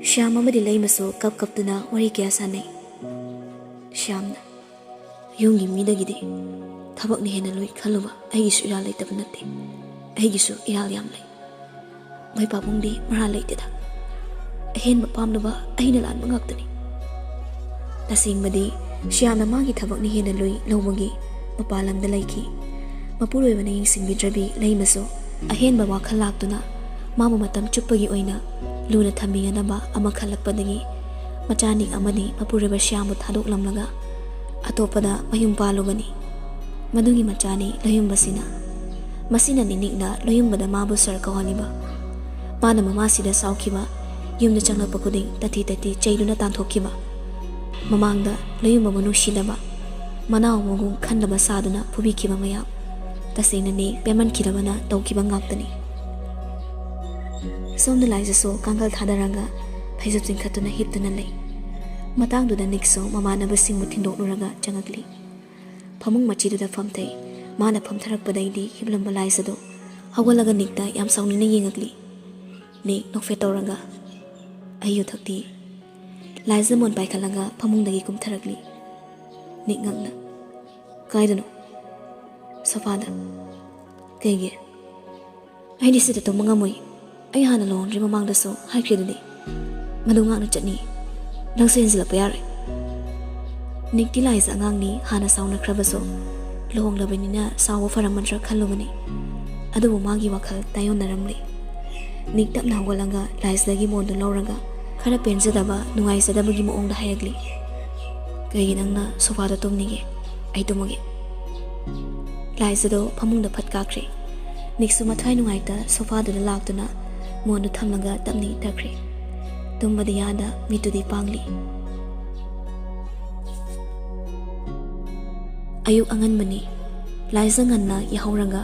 ꯁ꯭ꯌꯥꯝ ꯑꯃꯗꯤ ꯂꯩꯃꯁꯨ ꯀꯞ ꯀꯞꯇꯨꯅ ꯋꯥꯔꯤ ꯀꯌꯥ ꯁꯥꯟꯅꯩ꯫ ꯁ꯭ꯌꯥꯝꯅ, "ꯌꯨꯝꯒꯤ ꯃꯤꯗꯒꯤꯗꯤ ꯊꯕꯛꯅ ꯍꯦꯟꯅ ꯂꯨꯏ ꯈꯜꯂꯨꯕ ꯑꯩꯒꯤꯁꯨ ꯏꯔꯥꯜ ꯂꯩꯇꯕ ꯅꯠꯇꯦ꯫ ꯑꯩꯒꯤꯁꯨ ꯏꯔꯥꯜ ꯌꯥꯝ ꯂꯩ꯫ ꯃꯣꯏ ꯄꯥꯕꯨꯡꯗꯤ ꯃꯔꯥꯜ ꯂꯩꯇꯦꯗ꯫ ꯑꯍꯦꯟꯕ ꯄꯥꯝꯅꯕ ꯑꯩꯅ ꯂꯥꯟꯕ ꯉꯥꯛꯇꯅꯤ꯫" ꯇꯁꯦꯡꯕꯗꯤ ꯁ꯭ꯌꯥꯝꯅ ꯃꯥꯒꯤ ꯊꯕꯛꯅ ꯍꯦꯟꯅ ꯂꯨꯏ ꯂꯧꯕꯒꯤ ꯃꯄꯥꯟ ꯂꯝꯗ ꯂꯩꯈꯤ꯫ ꯃꯄꯨꯔꯣꯏꯕꯅ ꯌꯦꯡꯁꯤꯟꯕꯤꯗ꯭ꯔꯕꯤ ꯂꯩꯃꯁꯨ ꯑꯍꯦꯟꯕ ꯋꯥꯈꯜ ꯂꯥꯛꯇꯨꯅ ꯃꯥꯕꯨ ꯃꯇꯝ ꯆꯨꯞꯄꯒꯤ ꯑꯣꯏꯅ ꯂꯨꯅ ꯊꯝꯕꯤꯒꯗꯕ ꯑꯃ ꯈꯜꯂꯛꯄꯗꯒꯤ ꯃꯆꯥ ꯅꯤꯛ ꯑꯃꯗꯤ ꯃꯄꯨꯔꯣꯏꯕ ꯁ꯭ꯌꯥꯝꯕꯨ ꯊꯥꯗꯣꯛꯂꯝꯂꯒ ꯑꯇꯣꯞꯄꯗ ꯃꯌꯨꯝ ꯄꯥꯜꯂꯨꯕꯅꯤ꯫ ꯃꯗꯨꯒꯤ ꯃꯆꯥꯅꯤ ꯂꯣꯌꯨꯝꯕꯁꯤꯅ꯫ ꯃꯁꯤꯅꯅꯤ ꯅꯤꯛꯅ ꯂꯣꯌꯨꯝꯕꯗ ꯃꯥꯕꯨ ꯁꯥꯔ ꯀꯧꯍꯜꯂꯤꯕ꯫ ꯃꯥꯅ ꯃꯃꯥꯁꯤꯗ ꯁꯥꯎꯈꯤꯕ, ꯌꯨꯝꯗ ꯆꯪꯂꯛꯄ ꯈꯨꯗꯤꯡ ꯇꯊꯤ ꯇꯊꯤ ꯆꯩꯗꯨꯅ ꯇꯥꯟꯊꯣꯛꯈꯤꯕ꯫ ꯃꯃꯥꯡꯗ ꯂꯣꯌꯨꯝꯕꯕꯨ ꯅꯨꯡꯁꯤꯗꯕ, ꯃꯅꯥꯎ ꯃꯒꯨꯡ ꯈꯟꯗꯕ ꯁꯥꯗꯨꯅ ꯐꯨꯕꯤꯈꯤꯕ ꯃꯌꯥꯝ꯫ ꯇꯁꯦꯡꯅꯅꯤ ꯄꯦꯟꯃꯟꯈꯤꯗꯕꯅ ꯇꯧꯈꯤꯕ ꯉꯥꯛꯇꯅꯤ꯫ ꯁꯣꯝꯗ ꯂꯥꯏꯖꯁꯨ ꯀꯥꯡꯈꯜ ꯊꯥꯗꯔꯒ ꯐꯩꯖꯨꯞ ꯆꯤꯡꯈꯠꯇꯨꯅ ꯍꯤꯞꯇꯨꯅ ꯂꯩ꯫ ꯃꯇꯥꯡꯗꯨꯗ ꯅꯤꯛꯁꯨ ꯃꯃꯥꯟꯅꯕꯁꯤꯡꯕꯨ ꯊꯤꯟꯗꯣꯛꯂꯨꯔꯒ ꯆꯪꯉꯛꯂꯤ꯫ ꯐꯃꯨꯡ ꯃꯆꯤꯗꯨꯗ ꯐꯝꯊꯩ꯫ ꯃꯥꯅ ꯐꯝꯊꯔꯛꯄꯗꯩꯗꯤ ꯍꯤꯞꯂꯝꯕ ꯂꯥꯏꯖꯗꯣ ꯍꯧꯒꯠꯂꯒ ꯅꯤꯛꯇ ꯌꯥꯝ ꯁꯥꯎꯅꯤꯡꯅ ꯌꯦꯡꯉꯛꯂꯤ꯫ ꯅꯤꯛ ꯅꯣꯛꯐꯦꯠ ꯇꯧꯔꯒ, "ꯑꯩ ꯌꯨ ꯊꯛꯇꯤ꯫" ꯂꯥꯏꯖ ꯃꯣꯟ ꯄꯥꯏꯈꯠꯂꯒ ꯐꯃꯨꯡꯗꯒꯤ ꯀꯨꯝꯊꯔꯛꯂꯤ꯫ ꯅꯤꯛ ꯉꯛꯅ, "ꯀꯥꯏꯗꯅꯣ?" "ꯁꯣꯐꯥꯗ꯫" "ꯀꯩꯒꯤ?" "ꯑꯩꯗꯤ ꯁꯤꯗ ꯇꯨꯝꯕ ꯉꯝꯃꯣꯏ꯫ ꯑꯩ ꯍꯥꯟꯅ ꯂꯨꯍꯣꯡꯗ꯭ꯔꯤ ꯃꯃꯥꯡꯗꯁꯨ ꯍꯥꯏꯈ꯭ꯔꯤꯗꯨꯗꯤ꯫ ꯃꯗꯨ ꯉꯥꯛꯅ ꯆꯠꯅꯤ꯫ ꯅꯪꯁꯨ ꯍꯦꯟꯖꯤꯜꯂꯛꯄ ꯌꯥꯔꯣꯏ꯫" ꯅꯤꯛꯇꯤ ꯂꯥꯏꯖ ꯑꯉꯥꯡꯅꯤ, ꯍꯥꯟꯅ ꯁꯥꯎꯅꯈ꯭ꯔꯕꯁꯨ ꯂꯨꯍꯣꯡꯂꯕꯅꯤꯅ ꯁꯥꯎꯕ ꯐꯔꯝꯃꯗ꯭ꯔꯥ ꯈꯜꯂꯨꯕꯅꯤ꯫ ꯑꯗꯨꯕꯨ ꯃꯥꯒꯤ ꯋꯥꯈꯜ ꯇꯥꯏꯌꯣꯟꯅꯔꯝꯂꯦ꯫ ꯅꯤꯛ ꯇꯞꯅ ꯍꯧꯒꯠꯂꯒ ꯂꯥꯏꯖꯗꯒꯤ ꯃꯣꯟꯗꯨ ꯂꯧꯔꯒ ꯈꯔ ꯄꯦꯟꯖꯗꯕ, ꯅꯨꯡꯉꯥꯏꯖꯗꯕꯒꯤ ꯃꯑꯣꯡꯗ ꯍꯥꯏꯔꯛꯂꯤ, "ꯀꯩꯒꯤ ꯅꯪꯅ ꯁꯣꯐꯥꯗ ꯇꯨꯝꯅꯤꯡꯉꯦ? ꯑꯩ ꯇꯨꯝꯃꯒꯦ꯫" ꯂꯥꯏꯖꯗꯣ ꯐꯃꯨꯡꯗ ꯐꯠ ꯀꯥꯈ꯭ꯔꯦ꯫ ꯅꯤꯛꯁꯨ ꯃꯊ꯭ꯋꯥꯏ ꯅꯨꯡꯉꯥꯏꯇ ꯁꯣꯐꯥꯗꯨꯗ ꯂꯥꯛꯇꯨꯅ ꯃꯣꯟꯗꯨ ꯊꯝꯂꯒ ꯇꯞꯅ ꯏꯪꯊꯈ꯭ꯔꯦ꯫ ꯇꯨꯝꯕꯗꯤ ꯌꯥꯗ ꯃꯤꯠꯇꯨꯗꯤ ꯄꯥꯡꯂꯤ꯫ ꯑꯌꯨꯛ ꯑꯉꯟꯕꯅꯤ꯫ ꯂꯥꯏꯖ ꯉꯟꯅ ꯌꯥꯍꯧꯔꯒ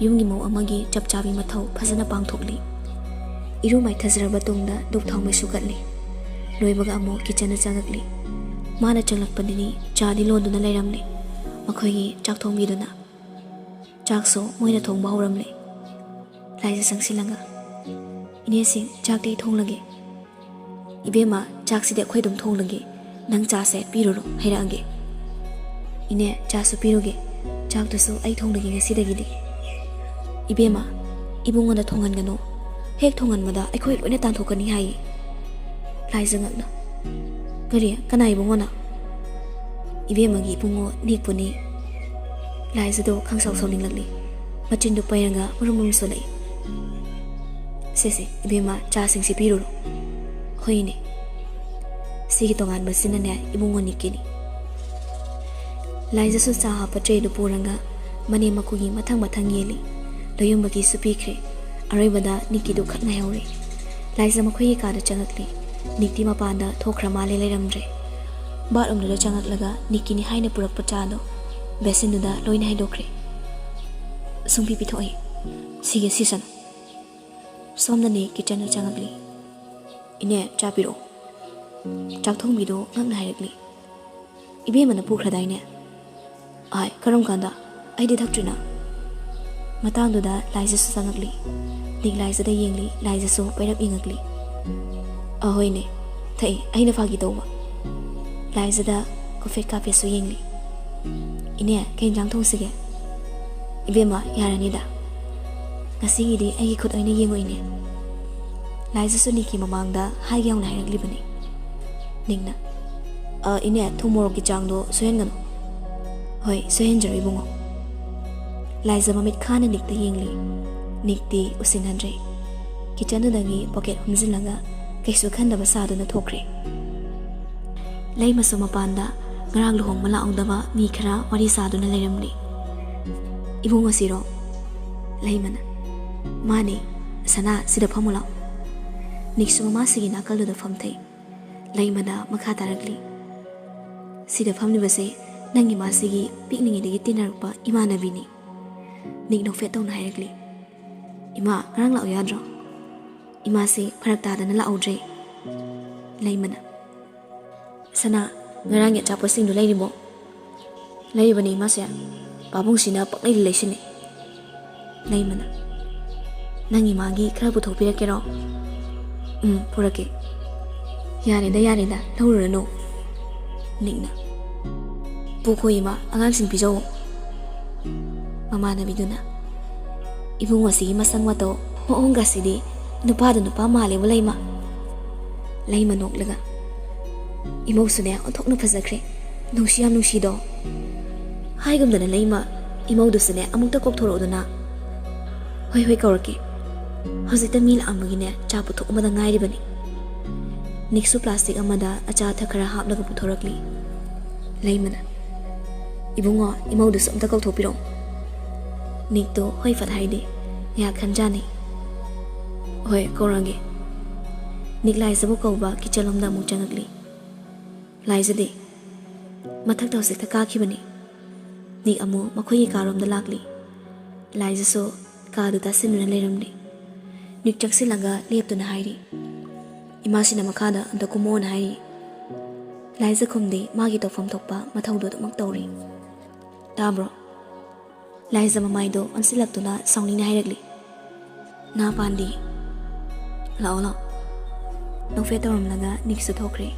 ꯌꯨꯝꯒꯤ ꯃꯧ ꯑꯃꯒꯤ ꯆꯞ ꯆꯥꯕꯤ ꯃꯊꯧ ꯐꯖꯅ ꯄꯥꯡꯊꯣꯛꯂꯤ꯫ ꯏꯔꯨ ꯃꯥꯏꯊꯖꯔꯕ ꯇꯨꯡꯗ ꯙꯨꯞ ꯊꯥꯎꯃꯩꯁꯨ ꯀꯠꯂꯤ꯫ ꯂꯣꯏꯕꯒ ꯑꯃꯨꯛ ꯀꯤꯆꯟꯗ ꯆꯪꯉꯛꯂꯤ꯫ ꯃꯥꯅ ꯆꯪꯂꯛꯄꯗꯗꯤ ꯆꯥꯗꯤ ꯂꯣꯟꯗꯨꯅ ꯂꯩꯔꯝꯂꯦ꯫ ꯃꯈꯣꯏꯒꯤ ꯆꯥꯛ ꯊꯣꯡꯕꯤꯗꯨꯅ꯫ ꯆꯥꯛꯁꯨ ꯃꯣꯏꯅ ꯊꯣꯡꯕ ꯍꯧꯔꯝꯂꯦ꯫ ꯂꯥꯏꯖ ꯆꯪꯁꯤꯜꯂꯒ, "ꯏꯅꯦꯁꯤꯡ, ꯆꯥꯛꯇꯤ ꯑꯩ ꯊꯣꯡꯂꯒꯦ꯫ ꯏꯕꯦꯝꯃ, ꯆꯥꯛꯁꯤꯗꯤ ꯑꯩꯈꯣꯏ ꯑꯗꯨꯝ ꯊꯣꯡꯂꯒꯦ, ꯅꯪ ꯆꯥꯁꯦ ꯄꯤꯔꯨꯔꯣ, ꯍꯩꯔꯛꯑꯒꯦ꯫ ꯏꯅꯦ, ꯆꯥꯁꯨ ꯄꯤꯔꯨꯒꯦ, ꯆꯥꯛꯇꯨꯁꯨ ꯑꯩ ꯊꯣꯡꯂꯒꯦ ꯉꯁꯤꯗꯒꯤꯗꯤ꯫" "ꯏꯕꯦꯝꯃ, ꯏꯕꯨꯡꯉꯣꯗ ꯊꯣꯡꯍꯟꯒꯅꯨ, ꯍꯦꯛ ꯊꯣꯡꯍꯟꯕꯗ ꯑꯩꯈꯣꯏ ꯂꯣꯏꯅ ꯇꯥꯟꯊꯣꯛꯀꯅꯤ ꯍꯥꯏꯌꯦ꯫" ꯂꯥꯏꯖ ꯉꯛꯅ, "ꯀꯔꯤ? ꯀꯅꯥ ꯏꯕꯨꯡꯉꯣꯅ?" "ꯏꯕꯦꯝꯃꯒꯤ ꯏꯕꯨꯡꯉꯣ ꯅꯤꯛꯄꯨꯅꯤ꯫" ꯂꯥꯏꯖꯗꯣ ꯈꯪꯁꯥꯎ ꯁꯥꯎꯅꯤꯡꯂꯛꯂꯤ꯫ ꯃꯆꯤꯟꯗꯨ ꯄꯩꯔꯒ ꯃꯔꯨꯝ ꯃꯔꯨꯝ ꯁꯣꯜꯂꯛꯏ꯫ "ꯁꯦ ꯁꯦ, ꯏꯕꯦꯝꯃ, ꯆꯥꯁꯤꯡꯁꯤ ꯄꯤꯔꯨꯔꯣ꯫" "ꯍꯣꯏꯅꯦ, ꯁꯤꯒꯤ ꯇꯣꯉꯥꯟꯕꯁꯤꯅꯅꯦ ꯏꯕꯨꯡꯉꯣ ꯅꯤꯛꯀꯤꯅꯤ꯫" ꯂꯥꯏꯖꯁꯨ ꯆꯥ ꯍꯥꯞꯄ ꯇ꯭ꯔꯦꯗꯨ ꯄꯨꯔꯒ ꯃꯅꯦꯝ ꯃꯀꯨꯒꯤ ꯃꯊꯪ ꯃꯊꯪ ꯌꯦꯜꯂꯤ꯫ ꯂꯣꯌꯨꯝꯕꯒꯤꯁꯨ ꯄꯤꯈ꯭ꯔꯦ꯫ ꯑꯔꯣꯏꯕꯗ ꯅꯤꯛꯀꯤꯗꯨ ꯈꯛ ꯉꯥꯏꯍꯧꯔꯦ꯫ ꯂꯥꯏꯖ ꯃꯈꯣꯏꯒꯤ ꯀꯥꯗ ꯆꯪꯉꯛꯂꯤ꯫ ꯅꯤꯛꯇꯤ ꯃꯄꯥꯟꯗ ꯊꯣꯛꯈ꯭ꯔ ꯃꯥꯜꯂꯦ, ꯂꯩꯔꯝꯗ꯭ꯔꯦ꯫ ꯕꯥꯠꯔꯨꯝꯗꯨꯗ ꯆꯪꯉꯛꯂꯒ ꯅꯤꯛꯀꯤꯅꯤ ꯍꯥꯏꯅ ꯄꯨꯔꯛꯄ ꯆꯥꯗꯣ ꯕꯦꯁꯤꯟꯗꯨꯗ ꯂꯣꯏꯅ ꯍꯩꯗꯣꯛꯈ꯭ꯔꯦ꯫ "ꯁꯨꯡꯄꯤ ꯄꯤꯊꯣꯛꯑꯣꯏ꯫ ꯁꯤꯒꯦ ꯁꯤꯁꯅꯨ꯫" ꯁꯣꯝꯗꯅꯦ ꯀꯤꯠꯆꯟꯗ ꯆꯪꯉꯛꯂꯤ꯫ "ꯏꯅꯦ, ꯆꯥ ꯄꯤꯔꯛꯑꯣ꯫" ꯆꯥꯛꯊꯣꯡꯕꯤꯗꯣ ꯉꯛꯅ ꯍꯥꯏꯔꯛꯂꯤ꯫ "ꯏꯕꯦꯝꯃꯅ ꯄꯨꯈ꯭ꯔꯗꯥꯏꯅꯦ?" "ꯑꯥꯏ, ꯀꯔꯝ ꯀꯥꯟꯗ? ꯑꯩꯗꯤ ꯊꯛꯇ꯭ꯔꯤꯅ꯫" ꯃꯇꯥꯡꯗꯨꯗ ꯂꯥꯏꯖꯁꯨ ꯆꯪꯉꯛꯂꯤ꯫ ꯅꯤꯛ ꯂꯥꯏꯖꯗ ꯌꯦꯡꯂꯤ, ꯂꯥꯏꯖꯁꯨ ꯄꯩꯔꯞ ꯌꯦꯡꯉꯛꯂꯤ꯫ "ꯑꯍꯣꯏꯅꯦ, ꯊꯛꯏ, ꯑꯩꯅ ꯐꯥꯒꯤ ꯇꯧꯕ꯫" ꯂꯥꯏꯖꯗ ꯀꯨꯐꯦꯠ ꯀꯥꯐꯦꯠꯁꯨ ꯌꯦꯡꯂꯤ꯫ "ꯏꯅꯦ, ꯀꯩ ꯌꯦꯟꯖꯥꯡ ꯊꯣꯡꯁꯤꯒꯦ?" "ꯏꯕꯦꯝꯃ, ꯌꯥꯔꯅꯤꯗ꯫ ꯉꯁꯤꯒꯤꯗꯤ ꯑꯩꯒꯤ ꯈꯨꯠ ꯑꯣꯏꯅ ꯌꯦꯡꯉꯣ, ꯏꯅꯦ꯫" ꯂꯥꯏꯖꯁꯨ ꯅꯤꯛꯀꯤ ꯃꯃꯥꯡꯗ ꯍꯥꯏꯒꯦ ꯌꯥꯎꯅ ꯍꯥꯏꯔꯛꯂꯤꯕꯅꯤ꯫ ꯅꯤꯛꯅ, "ꯑ, ꯏꯅꯦ, ꯊꯨꯝ ꯃꯣꯔꯣꯛꯀꯤ ꯆꯥꯡꯗꯣ ꯁꯣꯏꯍꯟꯒꯅꯨ꯫" "ꯍꯣꯏ, ꯁꯣꯏꯍꯟꯖꯔꯣꯏ, ꯏꯕꯨꯡꯉꯣ꯫" ꯂꯥꯏꯖ ꯃꯃꯤꯠ ꯈꯥꯅ ꯅꯤꯛꯇ ꯌꯦꯡꯂꯤ꯫ ꯅꯤꯛꯇꯤ ꯎꯁꯤꯟꯅꯗ꯭ꯔꯦ꯫ ꯀꯤꯠꯆꯟꯗꯨꯗꯒꯤ ꯄꯣꯀꯦꯠ ꯍꯨꯝꯖꯤꯜꯂꯒ ꯀꯩꯁꯨ ꯈꯟꯗꯕ ꯁꯥꯗꯨꯅ ꯊꯣꯛꯈ꯭ꯔꯦ꯫ ꯂꯩꯃꯁꯨ ꯃꯄꯥꯟꯗ ꯉꯔꯥꯡ ꯂꯨꯍꯣꯡꯕ ꯂꯥꯛꯍꯧꯗꯕ ꯃꯤ ꯈꯔ ꯋꯥꯔꯤ ꯁꯥꯗꯨꯅ ꯂꯩꯔꯝꯂꯤ꯫ "ꯏꯕꯨꯡꯉꯣꯁꯤꯔꯣ?" ꯂꯩꯃꯅ, "ꯃꯥꯅꯦ, ꯁꯅꯥ, ꯁꯤꯗ ꯐꯝꯃꯨ ꯂꯥꯎ꯫" ꯅꯤꯛꯁꯨ ꯃꯃꯥꯁꯤꯒꯤ ꯅꯥꯀꯜꯗꯨꯗ ꯐꯝꯊꯩ꯫ ꯂꯩꯃꯅ ꯃꯈꯥ ꯇꯥꯔꯛꯂꯤ, "ꯁꯤꯗ ꯐꯝꯂꯤꯕꯁꯦ ꯅꯪꯒꯤ ꯃꯥꯁꯤꯒꯤ ꯄꯤꯛꯂꯤꯉꯩꯗꯒꯤ ꯇꯤꯟꯅꯔꯛꯄ ꯏꯃꯥꯟꯅꯕꯤꯅꯤ꯫" ꯅꯤꯛ ꯅꯣꯛꯐꯦꯠ ꯇꯧꯅ ꯍꯥꯏꯔꯛꯂꯤ, "ꯏꯃꯥ, ꯉꯔꯥꯡ ꯂꯥꯛꯑꯣ ꯌꯥꯗ꯭ꯔꯣ?" "ꯏꯃꯥꯁꯦ ꯐꯔꯛ ꯇꯥꯗꯅ ꯂꯥꯛꯍꯧꯗ꯭ꯔꯦ꯫" ꯂꯩꯃꯅ, "ꯁꯅꯥ, ꯉꯔꯥꯡꯒꯤ ꯑꯆꯥꯄꯣꯠꯁꯤꯡꯗꯨ ꯂꯩꯔꯤꯕꯣ?" "ꯂꯩꯔꯤꯕꯅꯤ ꯏꯃꯥꯁꯦ, ꯄꯥꯕꯨꯡꯁꯤꯅ ꯄꯪꯂꯩꯗ ꯂꯩꯁꯤꯜꯂꯤ꯫" ꯂꯩꯃꯅ, "ꯅꯪꯒꯤ ꯃꯥꯒꯤ ꯈꯔ ꯄꯨꯊꯣꯛꯄꯤꯔꯛꯀꯦꯔꯣ?" "ꯎꯝ, ꯄꯨꯔꯛꯀꯦ꯫" "ꯌꯥꯔꯦꯗ, ꯌꯥꯔꯦꯗ, ꯂꯧꯔꯨꯔꯅꯨ꯫" ꯅꯤꯛꯅ, "ꯄꯨꯈꯣ ꯏꯃꯥ, ꯑꯉꯥꯡꯁꯤꯡ ꯄꯤꯖꯧ꯫" ꯃꯃꯥꯟꯅꯕꯤꯗꯨꯅ, "ꯏꯕꯨꯡꯉꯣꯁꯤꯒꯤ ꯃꯁꯛ ꯃꯇꯧ ꯃꯑꯣꯡꯒꯁꯤꯗꯤ ꯅꯨꯄꯥꯗ ꯅꯨꯄꯥ ꯃꯥꯜꯂꯦꯕꯨ, ꯂꯩꯃ꯫" ꯂꯩꯃ ꯅꯣꯛꯂꯒ, "ꯏꯃꯧꯁꯨꯅꯦ ꯑꯣꯟꯊꯣꯛꯅ ꯐꯖꯈ꯭ꯔꯦ꯫ ꯅꯨꯡꯁꯤ ꯌꯥꯝ ꯅꯨꯡꯁꯤꯗꯣ꯫" ꯍꯥꯏꯒꯨꯝꯗꯅ ꯂꯩꯃ, "ꯏꯃꯧꯗꯨꯁꯨꯅꯦ ꯑꯃꯨꯛꯇ ꯀꯧꯊꯣꯔꯛꯎꯗꯅ꯫" "ꯍꯣꯏ, ꯍꯣꯏ, ꯀꯧꯔꯛꯀꯦ꯫ ꯍꯧꯖꯤꯛꯇ ꯃꯤ ꯂꯥꯛꯑꯝꯕꯒꯤꯅꯦ ꯆꯥ ꯄꯨꯊꯣꯛꯑꯝꯕꯗ ꯉꯥꯏꯔꯤꯕꯅꯤ꯫" ꯅꯤꯛꯁꯨ ꯄ꯭ꯂꯥꯁꯇꯤꯛ ꯑꯃꯗ ꯑꯆꯥ ꯑꯊꯛ ꯈꯔ ꯍꯥꯞꯂꯒ ꯄꯨꯊꯣꯔꯛꯂꯤ꯫ ꯂꯩꯃꯅ, "ꯏꯕꯨꯡꯉꯣ, ꯏꯃꯧꯗꯨꯁꯨ ꯑꯝꯇ ꯀꯧꯊꯣꯛꯄꯤꯔꯛꯑꯣ꯫" ꯅꯤꯛꯇꯣ ꯍꯣꯏ ꯐꯠ ꯍꯥꯏꯗꯦ꯫ ꯉꯥꯏꯍꯥꯛ ꯈꯟꯖꯥꯅꯩ꯫ "ꯍꯣꯏ, ꯀꯧꯔꯛꯑꯒꯦ꯫" ꯅꯤꯛ ꯂꯥꯏꯖꯕꯨ ꯀꯧꯕ ꯀꯤꯠꯆꯟ ꯂꯣꯝꯗ ꯑꯃꯨꯛ ꯆꯪꯉꯛꯂꯤ꯫ ꯂꯥꯏꯖꯗꯤ ꯃꯊꯛꯇ ꯍꯧꯖꯤꯛꯇ ꯀꯥꯈꯤꯕꯅꯤ꯫ ꯅꯤꯛ ꯑꯃꯨꯛ ꯃꯈꯣꯏꯒꯤ ꯀꯥꯔꯣꯝꯗ ꯂꯥꯛꯂꯤ꯫ ꯂꯥꯏꯖꯁꯨ ꯀꯥꯗꯨ ꯇꯥꯁꯤꯟꯗꯨꯅ ꯂꯩꯔꯝꯂꯤ꯫ ꯅꯤꯛ ꯆꯪꯁꯤꯜꯂꯒ ꯂꯦꯞꯇꯨꯅ ꯍꯥꯏꯔꯤ, "ꯏꯃꯥꯁꯤꯅ ꯃꯈꯥꯗ ꯑꯝꯇ ꯀꯨꯝꯃꯣꯅ ꯍꯥꯏꯔꯤ꯫" ꯂꯥꯏꯖ ꯈꯨꯝꯗꯦ, ꯃꯥꯒꯤ ꯇꯧꯐꯝ ꯊꯣꯛꯄ ꯃꯊꯧꯗꯨ ꯑꯗꯨꯃꯛ ꯇꯧꯔꯤ꯫ "ꯇꯥꯕ꯭ꯔꯣ?" ꯂꯥꯏꯖ ꯃꯃꯥꯏꯗꯣ ꯑꯣꯟꯁꯤꯜꯂꯛꯇꯨꯅ ꯁꯥꯎꯅꯤꯡꯅ ꯍꯥꯏꯔꯛꯂꯤ, "ꯅꯥ ꯄꯥꯟꯗꯤ, ꯂꯥꯛꯑꯣ, ꯂꯥꯛꯑꯣ꯫" ꯅꯣꯛꯐꯦꯠ ꯇꯧꯔꯝꯂꯒ ꯅꯤꯛꯁꯨ ꯊꯣꯛꯈ꯭ꯔꯦ꯫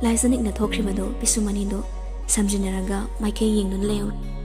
ꯂꯥꯏꯖ ꯅꯤꯛꯅ ꯊꯣꯛꯈ꯭ꯔꯤꯕꯗꯣ ꯄꯤꯁꯨꯝ ꯑꯅꯤꯗꯣ ꯁꯝꯖꯤꯟꯅꯔꯒ ꯃꯥꯏꯀꯩ ꯌꯦꯡꯗꯨꯅ ꯂꯩꯍꯧꯔꯤ꯫